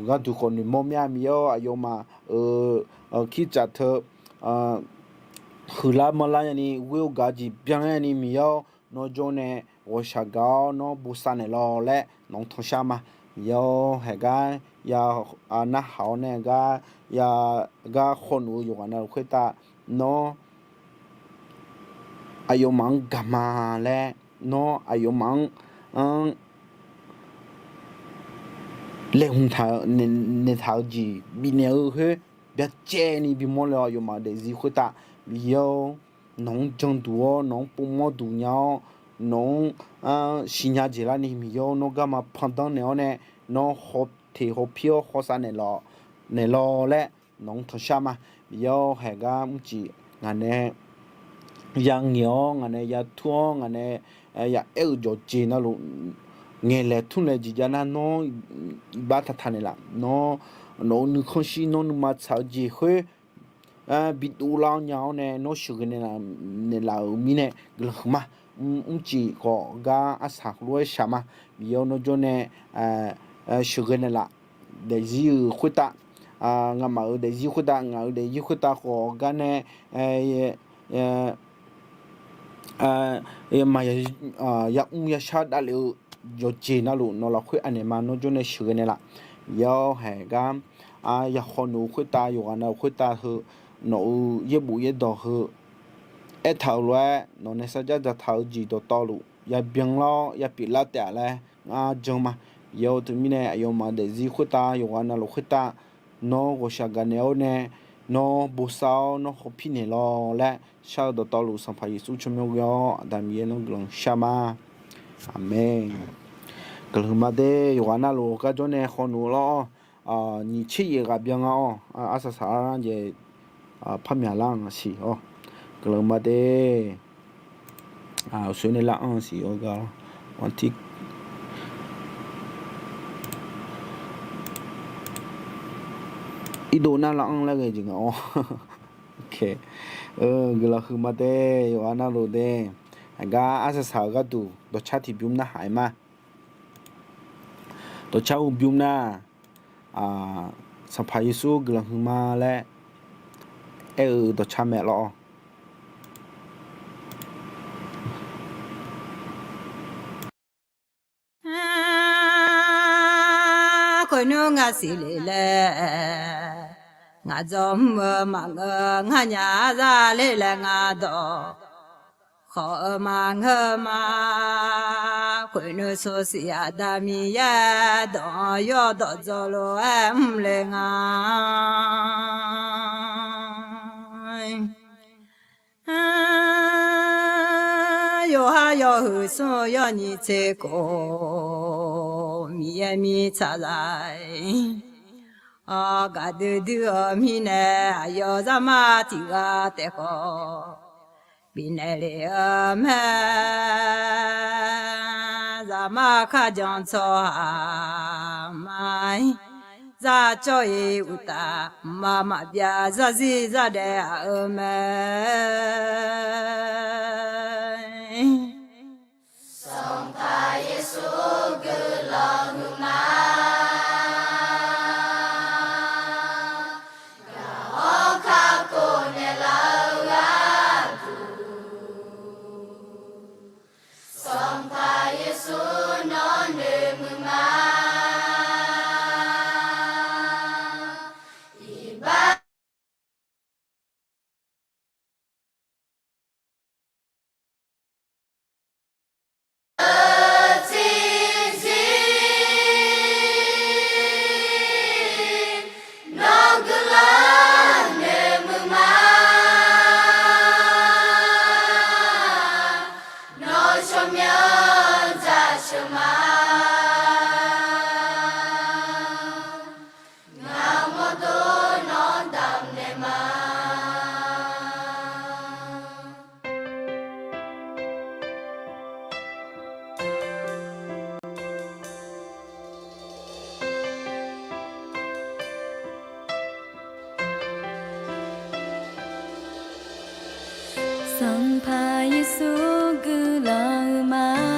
gharduq khawf noeqmawr mya. Miqyaer-awr, aqyawfmaf-euq kirtsaq teu huiqlar manrlar nyani, ghoer-eu gaq-eu jeq byanlar nyani, Miqyaer-awr, nawr jawr nae ghawqshaq gaq-awr nawr bosav naeqlawq laer nawq-anr tanqshar ma. Miqyaer-awr, haeq gar ya narhaq-awr nae gar, ya gar khawf nuf-eu yawqghaq navluf khoertav, nawr aqyawfmaf-anr gaq ma laer, nawr aqyawfmaf-anr, anr laeqhmq taq-eu, naeqtaq-eu jeq bifnaeq-eu khoer byacaevni bimawr le-awr, aqyawfmaf-euq daefzir khoertav, Miqyaer-awr, nawq-anr janduq-awr, nawq-anr povmawr duq nya-awr, nawq-anr siqnya jeq larni, Miqyaer-awr, nawr garma pandanr naeq-awr nae, nawr hawteq hawpir-awr hawsav naeqlawq, naeqlawq laer nawq-anr tanqshar ma. Miqyaer-awr, haeq gar mrcif ngaq nae ya ngaeq-awr, ngaq nae ya tur-awr, ngaq nae ya aer-euq jawqjeq navluf ngaeqlaeq tmrlaeq jeq jav nar, nawr iqbax taqtaq naeqlaf. Nawr, nawq-euq nuikhanr shir, nawr nuima tsaq-eu jeq khoer bidov lar-awr nya-awr nae, nawr sheuqghae naeqlaf-euq mirnae guiqlanq huiqma. Mrcif khawf gar arsaq lof-aer shaq ma. Miqyaer-awr, nawr jawr nae sheuqghae naeqlaf. Daefzir-euq khoertav, ngamaf-euq daefzir khoertav, ngaq-euq daefzir khoertav khawf gar nae, maqya, yamr yashar davlef-eu yawqjeq navluf nawq lafkhoer anaeq ma. Nawr jawr nae sheuqghae naeqlaf. Miqyaer-awr, haeq gar ya khawf nuf-eu khoertav, yawqghaq navluf khoertav heu, nawq-euq yaerbof yaerdawq heu aertaq-euq lof-aer, nawq nae sarjax dzaqtaq-eu jeq dawqtawvluf ya byanlar-awr ya pyeuflar taef-a laer ngar jan ma. Miqyaer-awr, teumirnae aqyawfmaf daefzir khoertav, yawqghaq navluf khoertav, nawr ghawqshaq gaqnaeq-awr nae, nawr bosav-awr nawr hawpir naeqlawq laer shar-eu dawqtawvluf, Sanqpaq Yeqsur tsawrmyanr ghoe-awr Aqda Miqyaer nawr guiqlanq shar ma. Aqmeq. Guiqlanq huiqma de. Yawqghaq navluf gar jawr nae khawf nuf lawr-awr, nyiq tser yaef ghaq byan nga-awr, arsaq saq-ar jeq parmyaq lar-anr siq-awr, guiqlanq huiqma de. Aqsoer nae lar-anr siq-awr gar-awr, irdov nar lar-anr laer ghae jeq nga-awr. Guiqlanq huiqma de. Yawqghaq navluf de, aqgar arsaq saq-eu gharduq dawqcar tiqbymr narhaq-aer ma. Dawqcar uqbymr nar, Sanqpaq Yeqsur guiqlanq huiqma laer aer-eu dawqcar mae lawr-awr. Khoernmr ngaq siqle laer, ngaq dzawr mr-eu maqngeur, nganyaf arzar ler laer ngaq dawq khawf-eu maqngeur ma. Khoernmr sawrsiq Aqda Miqyaer dawq-anr yawdawq dzawq lof-aer mrle nga. Yawqha yawhuiq smr-eu yawnyiq tser khof, Miqyaer mirtsaq zaq-aer, gaqdui dui-eu mirnae aqyawf zarma tiq ghaq taef khawf bifnaeq lef-eu mae. Zaqmar kharjan tsawrhaq ma-ir, zar cawv-ir uqtaf, mqmaq maqbyav zarzir zardaef aq-eu mae. Sanqpaq Yeqsur guiqlanq huiqma. Gaq-awr kakhof naeqlaf-eu gharduq, Sanqpaq Yeqsur nawr noeqmuiq ma. Iqbax tiqzir nawr guiqlanq noeqmuiq ma. Nawr tsawrmyanr dzaqsheuq ma. Ngaq-euq mawrdo nawr damqnaeq ma. Sanqpaq Yeqsur guiqlanq-eu ma.